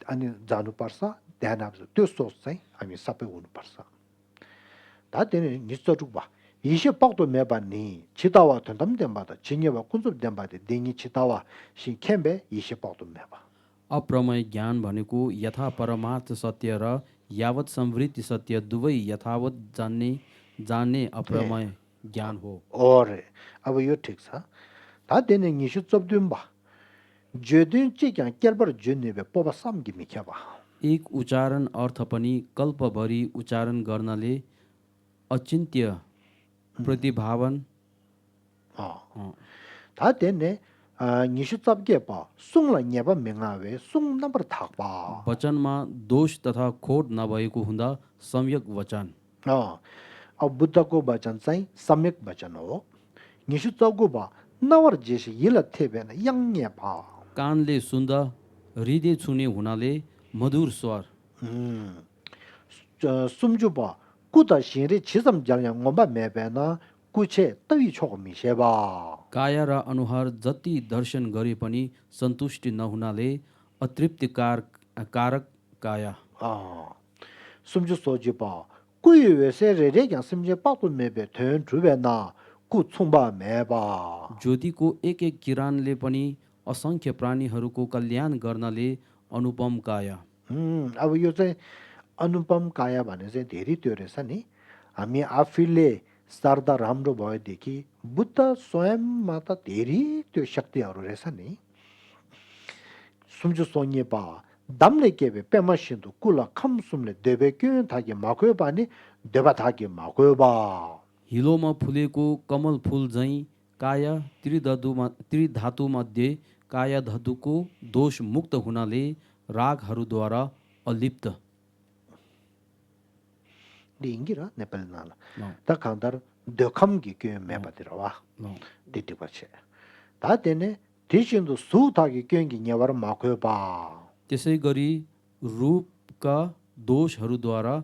अनि जानुपर्छ। ध्यान राख्छ, त्यो सोच चाहिँ हामी सबै हुनुपर्छ। 다되는 니스터룩바 이시 빡도 매반니 치다와 된담 된바다 진여바 군습 된바데 딩이 치다와 시 캠베 이시 빡도 매바 अप्रमेय ज्ञान भनेको यथा परमार्थ सत्य र यावत समृद्धि सत्य दुवै यथावत जान्ने अप्रमेय ज्ञान हो। और अब यो ठीक छ। 다되는 니시 접든바 जेदिन चाहिँ केलबर जुनेबे पबा समगि मिख्याबा एक उच्चारण अर्थ पनि कल्पभरि उच्चारण गर्नाले अचिन्त्य प्रतिभावन 다되네 निशी सबगेपा सुङला न्याबा मेङावे सुङ नम्बर थाक्पा वचनमा दोष तथा खोट नभएको हुँदा सम्यक वचन। अब बुद्धको वचन चाहिँ सम्यक वचन हो। निशी चौगुबा नवर जेसी यिल थेबेन यङ न्यापा कानले सुन्दा हृदय छुने हुनाले मधुर स्वर 숨주바 꾸다 신리 지점 장량 엄바 매배나 कुछे तवी छोक मिसेबा काया र अनुहार जति दर्शन गरे पनि सन्तुष्टि नहुनाले अतृप्ति कारक काया 아 숨주 소지바 कु이वे세 रेरे냐 심제 빠꾸 매배 된 주베나 꾸 총바 매바 ज्योतिको एक एक किरणले पनि असङ्ख्य प्राणीहरूको कल्याण गर्नले अनुपम काया अब यो चाहिँ अनुपम काया भने चाहिँ धेरै त्यो रहेछ नि हामी आफैले सार्दा राम्रो भएदेखि बुद्ध स्वयंमा त धेरै त्यो शक्तिहरू रहेछ नि 숨주 सोनिएपा 담내 केबे पेमासिन्दु कुला खमसुमले देबे क्यों थाके माकोयो पानी देबा थाके माकोयो बा हिलोमा फुलेको कमल फुल झैँ काया त्रिधातुमध्ये काया धातुको दोष मुक्त हुनाले रागहरूद्वारा अलिप्त लिंगिरा नेपाल नाला न, ता खानदार देखमगी क्यों मेबादिरवा न। दिति बचे ता तेने दिसिन्दु सु थाके क्योंगी न्यावर माकोयो बा त्यसै गरी रूपका दोषहरूद्वारा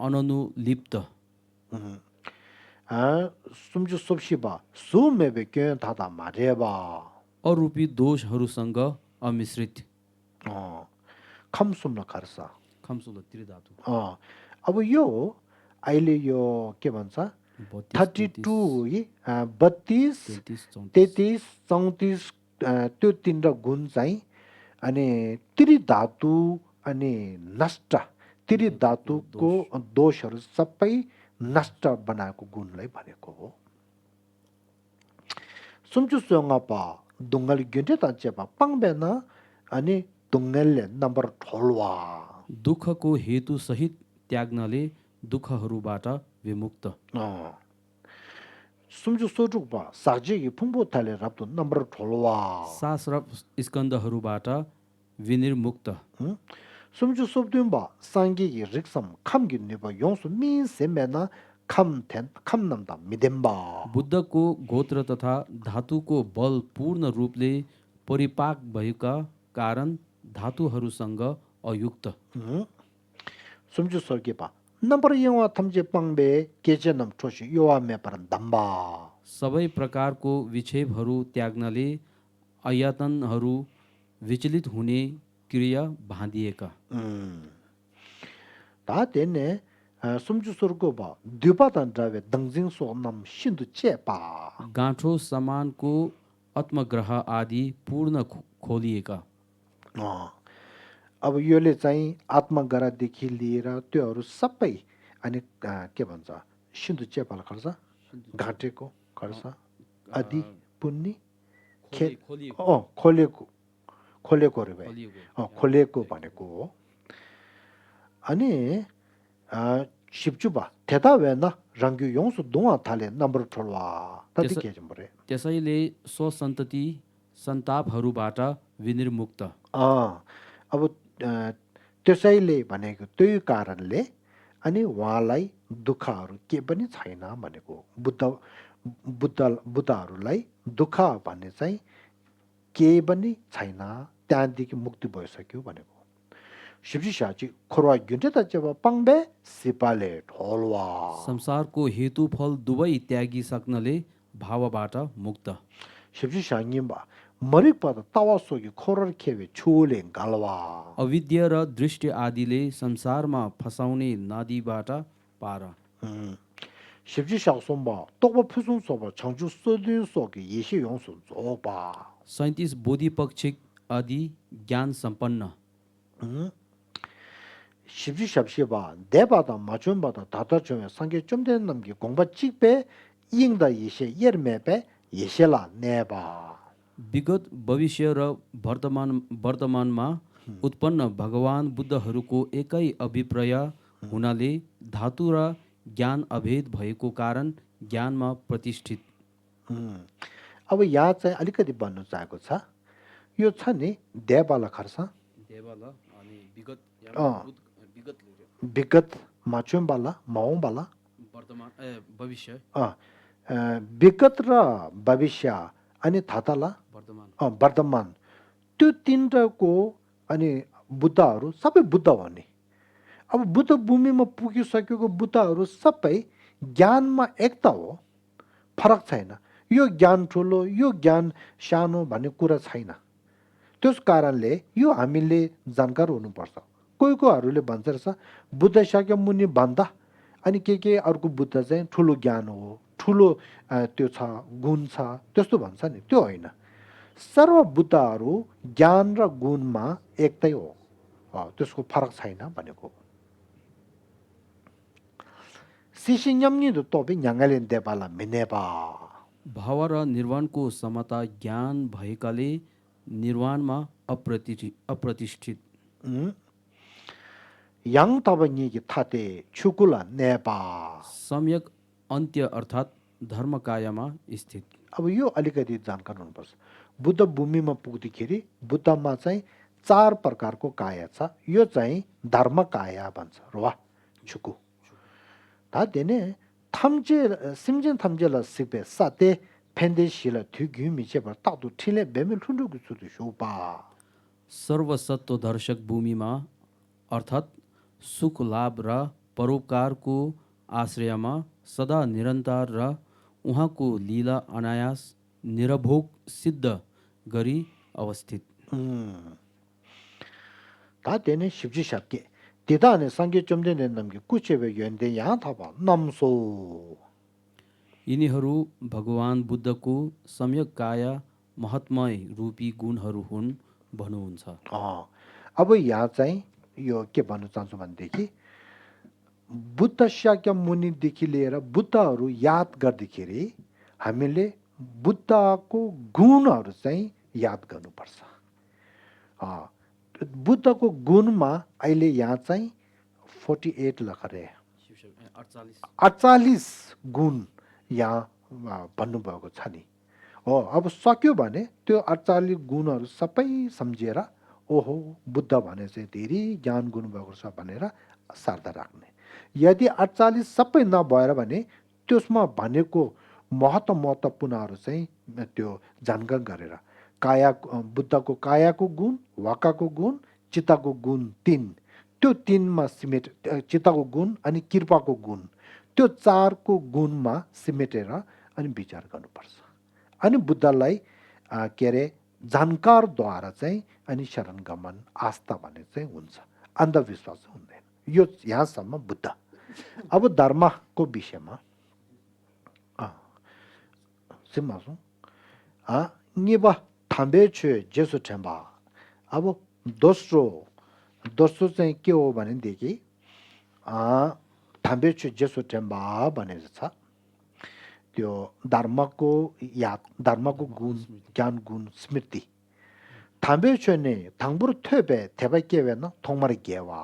अननुलिप्त 숨주 섭시바 수메베 क्यों थाता मारेबा अरूपी दोषहरूसँग अमिश्रित खमसुमला खर्सा खम्सुल त्रिधातु अब यो अहिले यो के भन्छ 32 32 33 34 त्यो तीनवटा गुण चाहिँ अनि त्रिधातु अनि नष्ट त्रिधातुको दोषहरू सबै नष्ट बनाएको गुणलाई भनेको हो सुमचु सोङपा दुङ्गल गिन्टे ताचेपा पाङबेना अनि दुङ्गलले नम्बर ठोलवा दुःखको हेतु सहित त्याग्नले दुःखहरूबाट विमुक्त सुमचु सोटुकपा सागजेगी फुङबो थाले राप्तो नम्बर ठोलवा सास र स्कन्धहरूबाट विनिर्मुक्त 숨주 섭든바 상기기 릭섬 감기 네바 용수 민세메나 감텐 감남다 미덴바 बुद्धको गोत्र तथा धातुको बल पूर्ण रूपले परिपाक भएका कारण धातुहरूसँग अयुक्त 숨주 설계바 नम्बर 영화 탐제 빵베 केजेनम ठोसी योवा मेपरन दम्बा सबै प्रकारको विक्षेपहरू त्याग्नले अयतनहरू विचलित हुने क्रिया बाँधिएका 다 되네 숨주 सरकोबा द्युपातन ड्रावे दङजिङ सोनम सिन्धु चेपा गाँठो समानको आत्मग्रह आदि पूर्ण खोलिएका अब योले चाहिँ आत्मग्रहदेखि लिएर त्योहरू सबै अनि के भन्छ सिन्धु चेपाल खर्च घाटेको खर्च आदि पुन्नी खोलेको रे भाइ खोलेको भनेको हो अनि शिवजुबा थेता वेना रङ्ग्यु योंसु दुवा थाले नम्बर ठोलवा तति के जम्बरे त्यसैले स्वसन्तति सन्तापहरूबाट विनिर्मुक्त अब त्यसैले भनेको त्यही कारणले अनि उहाँलाई दुःखहरू के पनि छैन भनेको बुद्धहरूलाई दुःख भन्ने चाहिँ के पनि छैन त्यहाँदेखि मुक्ति भइसक्यो भनेको शिवजी शाहजी खोरवा गिन्टे त जब पाङबे सिपाले ढोलवा संसारको हेतु फल दुवै त्यागिसक्नले भावबाट मुक्त शिवजी शाहनिबा मरिक पद तावासोगी खोरर खेवे छुले गालवा अविद्या र दृष्टि आदिले संसारमा फसाउने नदीबाट पार शिवजी शाहसोम्बा तोबा फुसुन सोबा छंजु सोदिन सोगी येशी योंसु जोबा 37 बोधिपक्षिक आदि ज्ञान सम्पन्न शिवजी शाह시바 대바다 마준바다 다다점에 상계 좀 되는 남기 공바 찍배 이응다 예시 예르메베 예시라 नेबा विगत भविष्य र वर्तमानमा उत्पन्न भगवान बुद्धहरूको एकै अभिप्राय हुनाले धातु र ज्ञान अभेद भएको कारण ज्ञानमा प्रतिष्ठित अब यहाँ चाहिँ अलिकति भन्नु चाहेको छ यो छ नि देवाला खर्छ देवाला अनि विगत माचुमबाला माओबाला वर्तमान भविष्य विगत र भविष्य अनि थाताला वर्तमान वर्तमान त्यो तीनटाको अनि बुद्धहरू सबै बुद्ध हो नि अब बुद्ध भूमिमा पुगिसकेको बुद्धहरू सबै ज्ञानमा एकता हो फरक छैन यो ज्ञान ठुलो यो ज्ञान सानो भन्ने कुरा छैन त्यस कारणले यो हामीले जानकार हुनुपर्छ कोही कोहीहरूले भन्छ रहेछ बुद्ध शाक्यमुनि भन्दा अनि के अर्को बुद्ध चाहिँ ठुलो ज्ञान हो ठुलो त्यो छ गुण छ त्यस्तो भन्छ नि त्यो होइन सर्व बुद्धहरू ज्ञान र गुणमा एकतै हो त्यसको फरक छैन भनेको सिसिन्यमनि도 또비 냥갈린 데발라 미네바 भाव र निर्वाणको समता ज्ञान भएकाले निर्वाणमा अप्रतिष्ठित 양 ताबनिगी थाते छुकुला नेबा सम्यक अन्त्य अर्थात् धर्मकायमा स्थित अब यो अलिकति जानकार हुनुपर्छ बुद्ध भूमिमा पुग्दाखेरि बुद्धमा चाहिँ 4 प्रकारको काया छ यो चाहिँ धर्म काया भन्छ रोवा छुकु 다 되네 탐제 심진 탐제라 시베 사테 펜데시라 튀규미 제발 따도 틸레 베밀 툰르고 수도 쇼바 सर्वसत्व दर्शक भूमिमा अर्थात् सुख लाभ र परोपकारको आश्रयमा सदा निरन्तर र उहाँको लीला अनायास निरभोग सिद्ध गरी अवस्थित 다 되네 쉽지 쉽게 대단의 상계 좀 되는 남게 कुचेवे 연대 यहाँ थापा नम्सो यिनीहरू भगवान बुद्धको सम्यक काया महत्मय रूपी गुणहरू हुन् भन्नुहुन्छ अब यहाँ चाहिँ यो के भन्न चाहन्छु भनेदेखि बुद्ध शाक्य मुनिदेखि लिएर बुद्धहरू याद गर्दाखेरि हामीले बुद्धको गुणहरू चाहिँ याद गर्नुपर्छ बुद्धको गुणमा अहिले यहाँ चाहिँ 48 लखरे 48 गुण यहाँ भन्नुभएको छ नि हो अब सक्यो भने त्यो 48 गुणहरू सबै सम्झेर ओहो बुद्ध भने चाहिँ धेरै ज्ञान गुण भएको छ भनेर श्रद्धा राख्ने यदि 48 सबै नभएर भने त्यसमा भनेको महत्त्वपूर्णहरू चाहिँ त्यो जानकार गरेर काया बुद्धको कायाको गुण वाकाको गुण चित्तको गुण 3 त्यो 3 मा सिमेट चित्तको गुण अनि कृपाको गुण त्यो 4 को गुणमा सिमेटेर अनि विचार गर्नुपर्छ अनि बुद्धलाई के रे जानकारद्वारा चाहिँ अनि शरण गमन आस्था भन्ने चाहिँ हुन्छ अन्धविश्वास हुँदैन यो यहाँसम्म बुद्ध अब धर्मको विषयमा सिम्मासु निबा थाम्बेछु जेसु ठेम्बा अब दोस्रो चाहिँ के हो भनेदेखि थाम्बेछु जेसु ठेम्बा भनेर छ त्यो धर्मको याद धर्मको गुण ज्ञान गुण स्मृति थाम्बेछु ने थाङबुर थेबे थेबा केवेन थोमर गेवा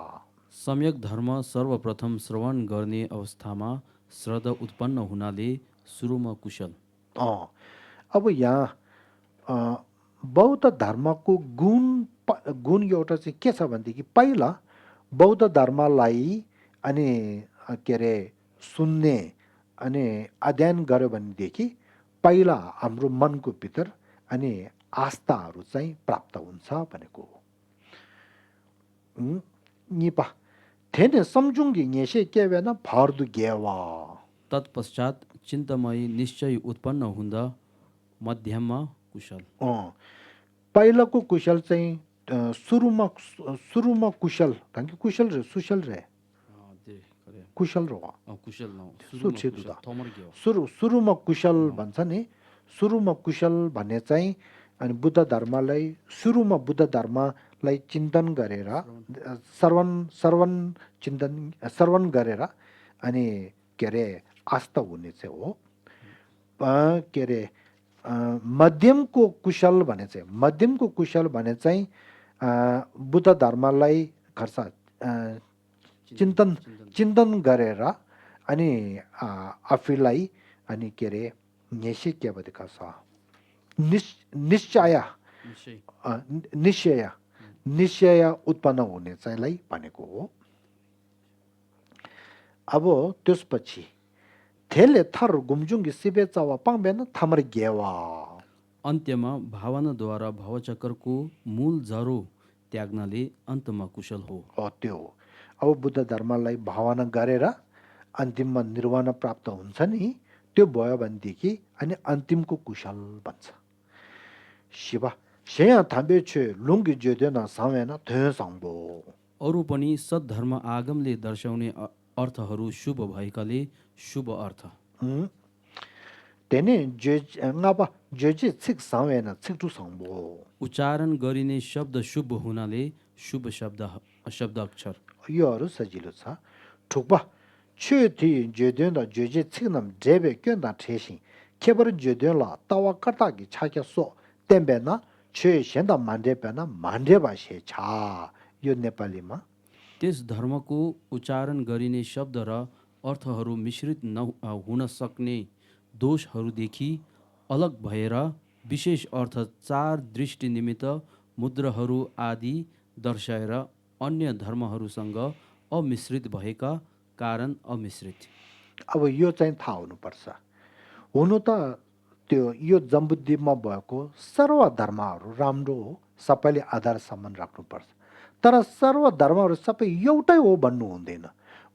सम्यक धर्म सर्वप्रथम श्रवण गर्ने अवस्थामा श्रद्धा उत्पन्न हुनाले सुरुमा कुशल अब यहाँ बौद्ध धर्मको गुण एउटा चाहिँ के छ भनेदेखि पहिला बौद्ध धर्मलाई अनि के रे सुन्ने अनि अध्ययन गर्यो भनेदेखि पहिला हाम्रो मनको भित्र अनि आस्थाहरू चाहिँ प्राप्त हुन्छ भनेको निपा थेने सम्झुङ्गी नेसे के वेन फर्दु गेवा तत्पश्चात चिन्तमय निश्चय उत्पन्न हुँदा मध्यममा कुशल पहिलाको कुशल चाहिँ सुरुमा कुशल ताकि कुशल रे सुशल रे कुशल रो सुरुमा कुशल भन्छ नि सुरुमा कुशल भन्ने चाहिँ अनि बुद्ध धर्मलाई सुरुमा बुद्ध धर्मलाई चिन्तन गरेर श्रवण गरेर अनि के रे आस्था हुने चाहिँ हो के रे मध्यमको कुशल भने चाहिँ बुद्ध धर्मलाई खर्सा चिन्तन गरेर अनि आफूलाई अनि के रे नेसे के बदेका छ निश्चय उत्पन्न हुने चाहिँलाई भनेको हो अब त्यसपछि थेले थर गुम्जुङ्गी सिबे चावा पाङबेन थमर गेवा अन्त्यमा भावनाद्वारा भवचक्रको मूल जरो त्याग्नाले अन्तमा कुशल हो। त्यो हो। अब बुद्ध धर्मलाई भावना गरेर अन्तिममा निर्वाण प्राप्त हुन्छ नि, त्यो भयो भनेदेखि अनि अन्तिमको कुशल बन्छ। शिवा शेया थाम्बे छे लुङ्गी ज्योदेन सावेन थ्यो सांबो। अरू पनि सद्धर्म आगमले दर्शाउने अर्थहरू शुभ भएकाले शुभ अर्थ। हम्म, तेने ngapa ज्योजे छिक सावेन छिकटु सांबो। उच्चारण गरिने शब्द शुभ हुनाले शुभ शब्द अक्षर। योहरू सजिलो छ। ठुक्पा छे थी ज्योदेन ज्योजे छिकनम जेबे क्योन्दा ठेसी केबर ज्योदेन तावा कर्ताकी छाक्या सो तेम्बेना छे शेन्दा मान्डेपेना मान्डेबा शे छा। यो नेपालीमा त्यस धर्मको उच्चारण गरिने शब्द र अर्थहरू मिश्रित हुन सक्ने दोषहरूदेखि अलग भएर विशेष अर्थ चार दृष्टि निमित्त मुद्राहरू आदि दर्शाएर अन्य धर्महरूसँग अमिश्रित भएका कारण अमिश्रित। अब यो चाहिँ थाहा हुनुपर्छ। हुनु त त्यो यो जम्बुद्वीपमा भएको सर्वधर्महरू राम्रो हो, सबैले आधार सम्मान राख्नुपर्छ। तर सर्वधर्महरू सबै एउटै हो भन्नु हुँदैन।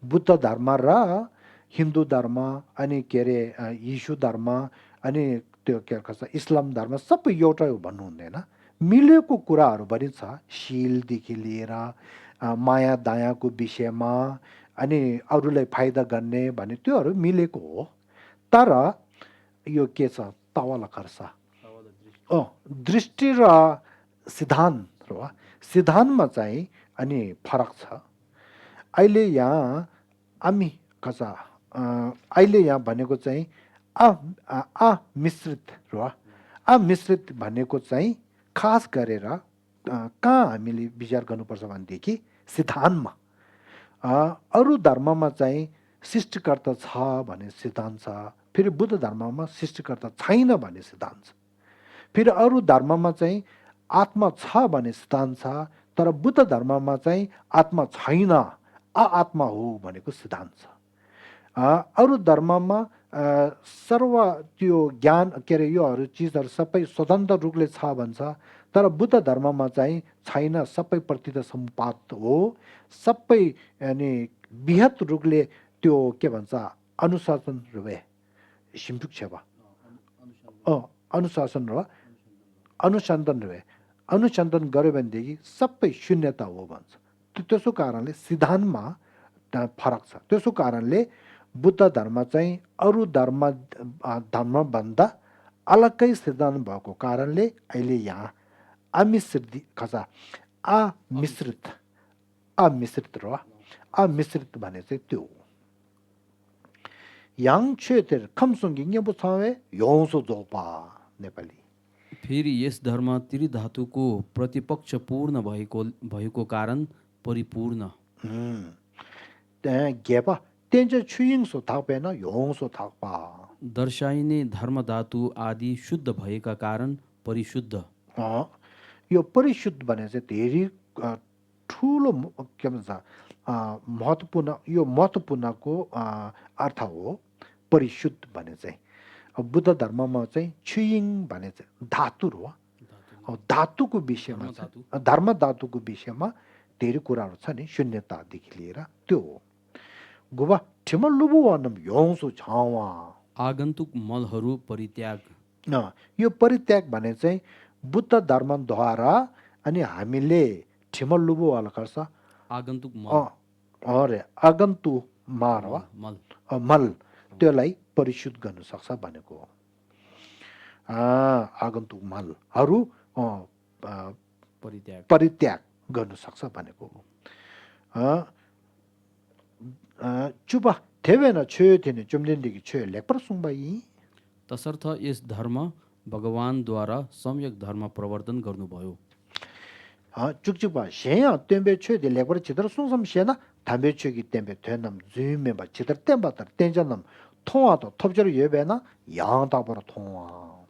बुद्ध धर्म र हिन्दू धर्म अनि के अरे यीशु धर्म अनि त्यो के भन्छ इस्लाम धर्म सबै एउटै हो भन्नु हुँदैन। मिलेको कुराहरू पनि छ, शीलदेखि लिएर माया दयाको विषयमा अनि अरूलाई फाइदा गर्ने भने त्योहरू मिलेको हो। तर यो के छ तावाला खर्छ दृष्टि र सिद्धान्त र सिद्धान्तमा चाहिँ अनि फरक छ। अहिले यहाँ हामी कसा अहिले यहाँ भनेको चाहिँ अमिश्रित र अमिश्रित भनेको चाहिँ खास गरेर कहाँ हामीले विचार गर्नुपर्छ भनेदेखि सिद्धान्तमा। अरू धर्ममा चाहिँ सृष्टिकर्ता छ भन्ने सिद्धान्त छ, फेरि बुद्ध धर्ममा सृष्टिकर्ता छैन भन्ने सिद्धान्त छ। फेरि अरू धर्ममा चाहिँ आत्मा छ भन्ने सिद्धान्त छ, तर बुद्ध धर्ममा चाहिँ आत्मा छैन आत्मा हो भनेको सिद्धान्त छ। अरू धर्ममा सर्व त्यो ज्ञान के अरे योहरू चिजहरू सबै स्वतन्त्र रूपले छ भन्छ, तर बुद्ध धर्ममा चाहिँ छैन, सबैप्रति त सम्पात हो, सबै अनि बृहत रूपले त्यो के भन्छ अनुशासन रहे सिम्पुक छेवा अनुशासन र अनुसन्धान रहे अनुसन्धान गर्यो भनेदेखि सबै शून्यता हो भन्छ। त्यसो कारणले सिद्धान्तमा फरक छ। त्यसो कारणले बुद्ध धर्म चाहिँ अरू धर्मभन्दा अलग्गै सिद्धान्त भएको कारणले अहिले यहाँ अमिश्रित र अमिश्रित भने चाहिँ त्यो हो। याङ क्षेत्र खमसुङ्गी न्याबु छावे योंसो जोपा नेपाली। फेरि यस धर्म त्रिधातुको प्रतिपक्षपूर्ण भएको कारण परिपूर्ण। त्यहाँ गेपा त्यहाँ चाहिँ छुइङसो थापेन योंसो थापा। दर्शाइने धर्म धातु आदि शुद्ध भएका कारण परिशुद्ध। यो परिशुद्ध भने चाहिँ धेरै ठुलो के भन्छ महत्त्वपूर्ण, यो महत्त्वपूर्णको अर्थ हो परिशुद्ध भने चाहिँ। अब बुद्ध धर्ममा चाहिँ छुइङ भने चाहिँ धातु हो। धातुको विषयमा धर्म धातुको विषयमा धेरै कुराहरू छ नि, शून्यतादेखि लिएर त्यो हो। गुबा ठिमल लुबु वनम योंसो छावा आगन्तुक मलहरू परित्याग। यो परित्याग भने चाहिँ बुद्ध धर्मद्वारा अनि हामीले ठिमल लुबु वाला गर्छ आगन्तुक अरे आगन्तु मार मल त्यसलाई परिशुद्ध गर्न सक्छ भनेको हो। आगन्तुक मलहरू परित्याग गर्न सक्छ भनेको हो। चुपा थेवेन छे थिने चुम्लिन्दगी छे लेपर सुङबाई। तसर्थ यस धर्म भगवानद्वारा सम्यक धर्म प्रवर्तन गर्नुभयो। चुकचुपा शेया तेम्बे छे दे लेपर चित्र सुङसम शेना थाम्बे छे कि तेम्बे थेनम जुमे बा चित्र तेम्बा तर तेन्जनम थोआ त थपजर येबेना यहाँ तापर थोआ।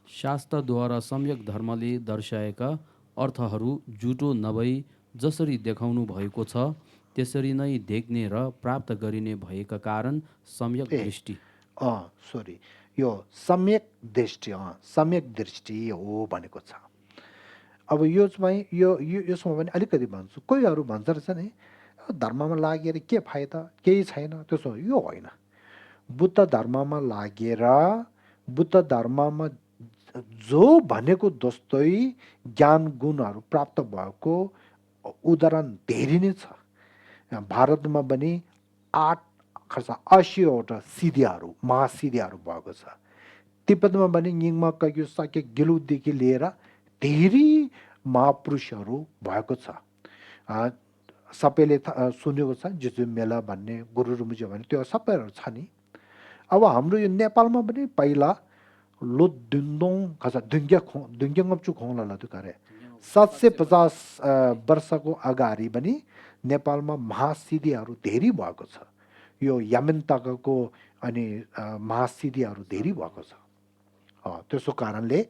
शास्त्रद्वारा सम्यक धर्मले दर्शाएका अर्थहरू जुटो नभई जसरी देखाउनु भएको छ त्यसरी नै देख्ने र प्राप्त गरिने भएका कारण सम्यक दृष्टि। सरी यो सम्यक दृष्टि हो भनेको छ। अब यो चाहिँ यसमा पनि अलिकति भन्छु, कोहीहरू भन्छ रहेछ नि धर्ममा लागेर के फाइदा, केही छैन, त्यसो यो होइन। बुद्ध धर्ममा लागेर बुद्ध धर्ममा जो भनेको जस्तै ज्ञान गुणहरू प्राप्त भएको उदाहरण धेरै नै छ। भारतमा पनि 80वटा सिद्धिहरू महासिद्धिहरू भएको छ। तिब्बतमा पनि निङमा कग्यु साक्य गिलुदेखि लिएर धेरै महापुरुषहरू भएको छ। सबैले सुनेको छ जिजु मेला भन्ने, गुरु रुमुजे भन्ने, त्यो सबैहरू छ नि। अब हाम्रो यो नेपालमा पनि पहिला लो दुन्दोङ खसा दुङ्ग्याङप्चु खोङला त्यो करे 750 वर्षको अगाडि पनि नेपालमा महासिद्धिहरू धेरै भएको छ। यो यामेन्ताको अनि महासिद्धिहरू धेरै भएको छ। त्यसो कारणले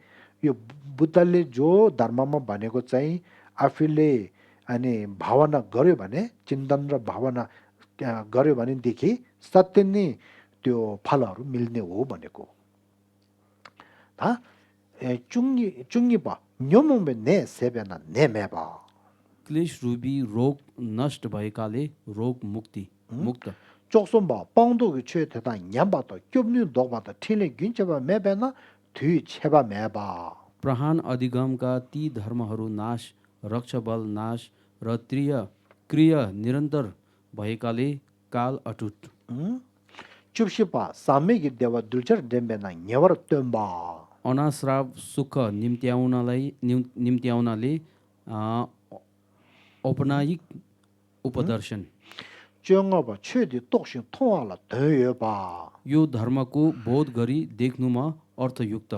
यो बुद्धले जो धर्ममा भनेको चाहिँ आफूले अनि भावना गर्यो भने, चिन्तन र भावना गर्यो भनेदेखि सत्य नै त्यो फलहरू मिल्ने हो भनेको। चुङ्गी पा न्योमुम्बे ने सेबेना ने मेबा। क्लेश रूपी रोग नष्ट भएकाले रोग मुक्त। चोक्सुम्बा पाउँदोको छे थेता न्याम्बा त क्युब्नु दोबा त ठिले गिन्चेबा मेबेना थुइ छेबा मेबा। प्रहान अधिगमका ती धर्महरू नाश, रक्षबल नाश र क्रिय निरन्तर भएकाले काल अटुट। चुप्सिपा सामेगी देवा दुल्चर डेम्बेना न्यवर त्योम्बा। अनाश्राव सुख निम्त्याउनाले औपनायिक उपदर्शन। च्योङबा छेदि तोक्सिङ थोवाला धयबा। यो धर्मको बोध गरी देख्नुमा अर्थयुक्त।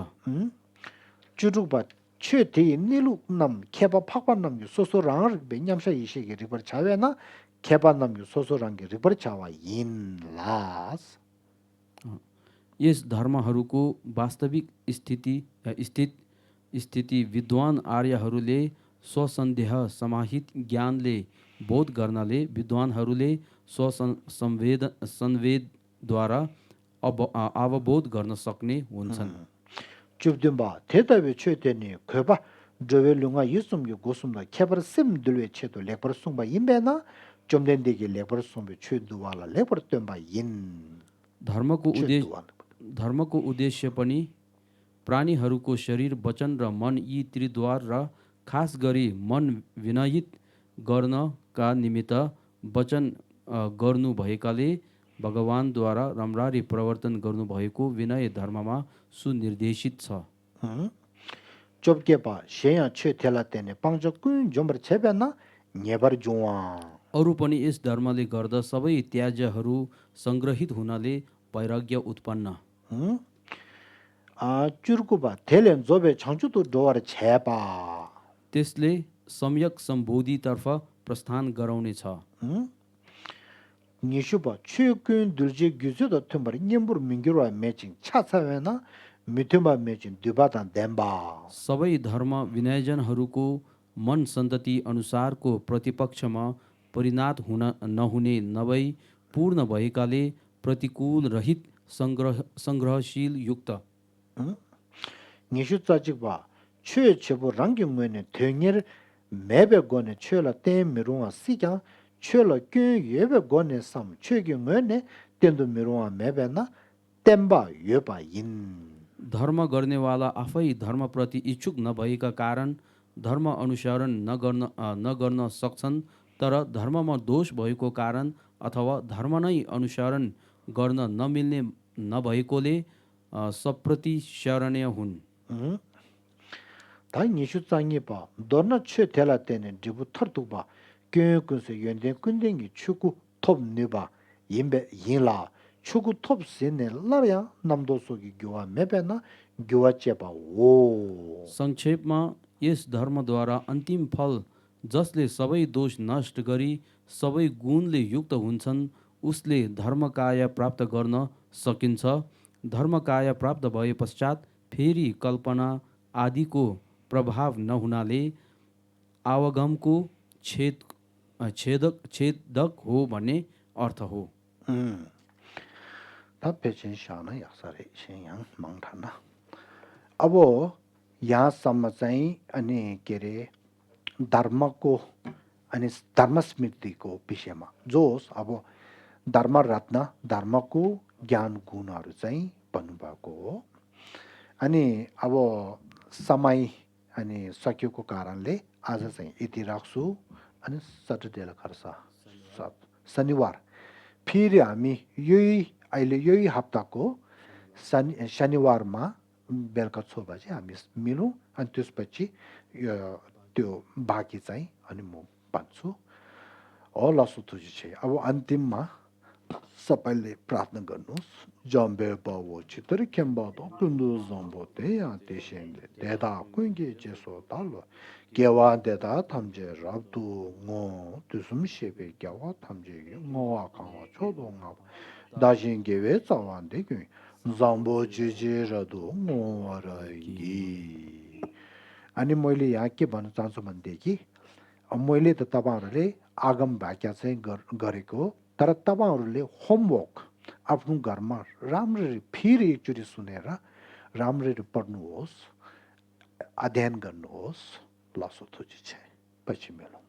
चुरुकबा छेति निलु नम खेपा फाक्पा नम यो सोसो राङ बेन्यामसा इसेगे रिपर छावेना खेपा नम यो सोसो राङगे रिपर छावा इन लास। यस धर्महरूको वास्तविक स्थिति विद्वान आर्यहरूले स्वसन्देह समाहित ज्ञानले बोध गर्नाले विद्वानहरूले संवेदद्वारा अवबोध गर्न सक्ने हुन्छन्। चुप्दिम्बा थेतावे छेतेनी खेपा जवे लुङा युसुमगे गोसुमदा खेपर सिम दुलवे छेतो लेपर सुङबा इम्बेना चुम्देन्देखि लेपर सुङबे छेदुवाला लेपर त्योम्बा इन। धर्मको उद्देश्य पनि प्राणीहरूको शरीर, वचन र मन यी त्रिद्वार र खास गरी मन विनयित गर्नका निमित्त वचन गर्नु भएकाले भगवानद्वारा राम्ररी प्रवर्तन गर्नुभएको विनय धर्ममा सुनिर्देशित छ। चोप्केपा शेया छे थेला तेने पांच कुन जोम्बर छेबेना नेबर जुवा। अरू पनि यस धर्मले गर्दा सबै त्याज्यहरू संग्रहित हुनाले वैराग्य उत्पन्न। चुर्कुबा थेलेन जोबे छंचुतु डोर छेपा। त्यसले सम्यक सम्बोधितर्फ प्रस्थान गराउनेछ। निशुबा छे कुन दुल्जे गुजुद थुम्बर निम्बुर मिंगिरो मेचिङ छाछावेना मिथुमा मेचिङ दुबाता देम्बा। सबै धर्म विनयजनहरूको मन सन्तति अनुसारको प्रतिपक्षमा परिणत हुन नहुने नभई पूर्ण भएकाले प्रतिकूल रहित संग्रहशील युक्त। निशु चाचिकबा छे छेबो रंगी मुने थेङेर मेबे गोने छेला ते मिरुवा सिका छेला के येबे गोने सम छेगे मुने तेन्दु मिरुवा मेबेना तेम्बा येबा इन। धर्म गर्नेवाला आफै धर्मप्रति इच्छुक नभएका कारण धर्म अनुसरण नगर्न सक्छन्, तर धर्ममा दोष भएको कारण अथवा धर्म नै अनुसरण गर्न नमिल्ने नभएकोले सप्रतिशरणीय हुन्। ता निशु चाङेपा दोर्न छे थेला तेने डिबु थर्तुबा के कुसे यन्ते कुन्देङि छुकु थोप निबा यिम्बे यिला छुकु थोप सिने लर्या नम्दोसोगी ग्युवा मेपेना ग्युवा चेपा हो। संक्षेपमा यस धर्मद्वारा अन्तिम फल जसले सबै दोष नष्ट गरी सबै गुणले युक्त हुन्छन् उसले धर्मकाय प्राप्त गर्न सकिन्छ। धर्मकाय प्राप्त भए पश्चात फेरि कल्पना आदिको प्रभाव नहुनाले आवागमको छेदक हो भन्ने अर्थ हो। 다 배진 샤나 약사래 신양 망타나 अब यहाँसम्म चाहिँ अनि के अरे धर्मको अनि धर्म स्मृतिको विषयमा जो होस् अब धर्म रत्न धर्मको ज्ञान गुणहरू चाहिँ भन्नुभएको हो अनि अब समय अनि सकिएको कारणले आज चाहिँ यति राख्छु अनि सटरडेलाई गर्छ शनिबार फेरि हामी यही अहिले यही हप्ताको शनिबारमा बेलुका 6 बजे हामी मिलौँ अनि त्यसपछि त्यो बाँकी चाहिँ अनि म भन्छु होला सुतुजी चाहिँ अब अन्तिममा सबैले प्रार्थना गर्नुहोस् जम्बे बाबु चितरी खेम्बादो कुन्दु जम्बो ते या तेसेनले देदा कुंगे जेसो तालो गेवा देदा थम्जे राब्दु ngो तुसुम शेबे गेवा थम्जे ngो आकावा छोदो ngो दाजिन गेवे चावान देग्यो जम्बो जिजे रदो ngो वराइगी अनि मैले यहाँ के भन्न चाहन्छु भनेदेखि मैले त तपाईहरुले आगम वाक्य चाहिँ गरेको तर तपाईहरुले होमवर्क आफ्नो घरमा राम्ररी फेरि एकचोटि सुनेर राम्ररी पढ्नुहोस् अध्ययन गर्नुहोस् लसोथुजी छ पछि मिलौँ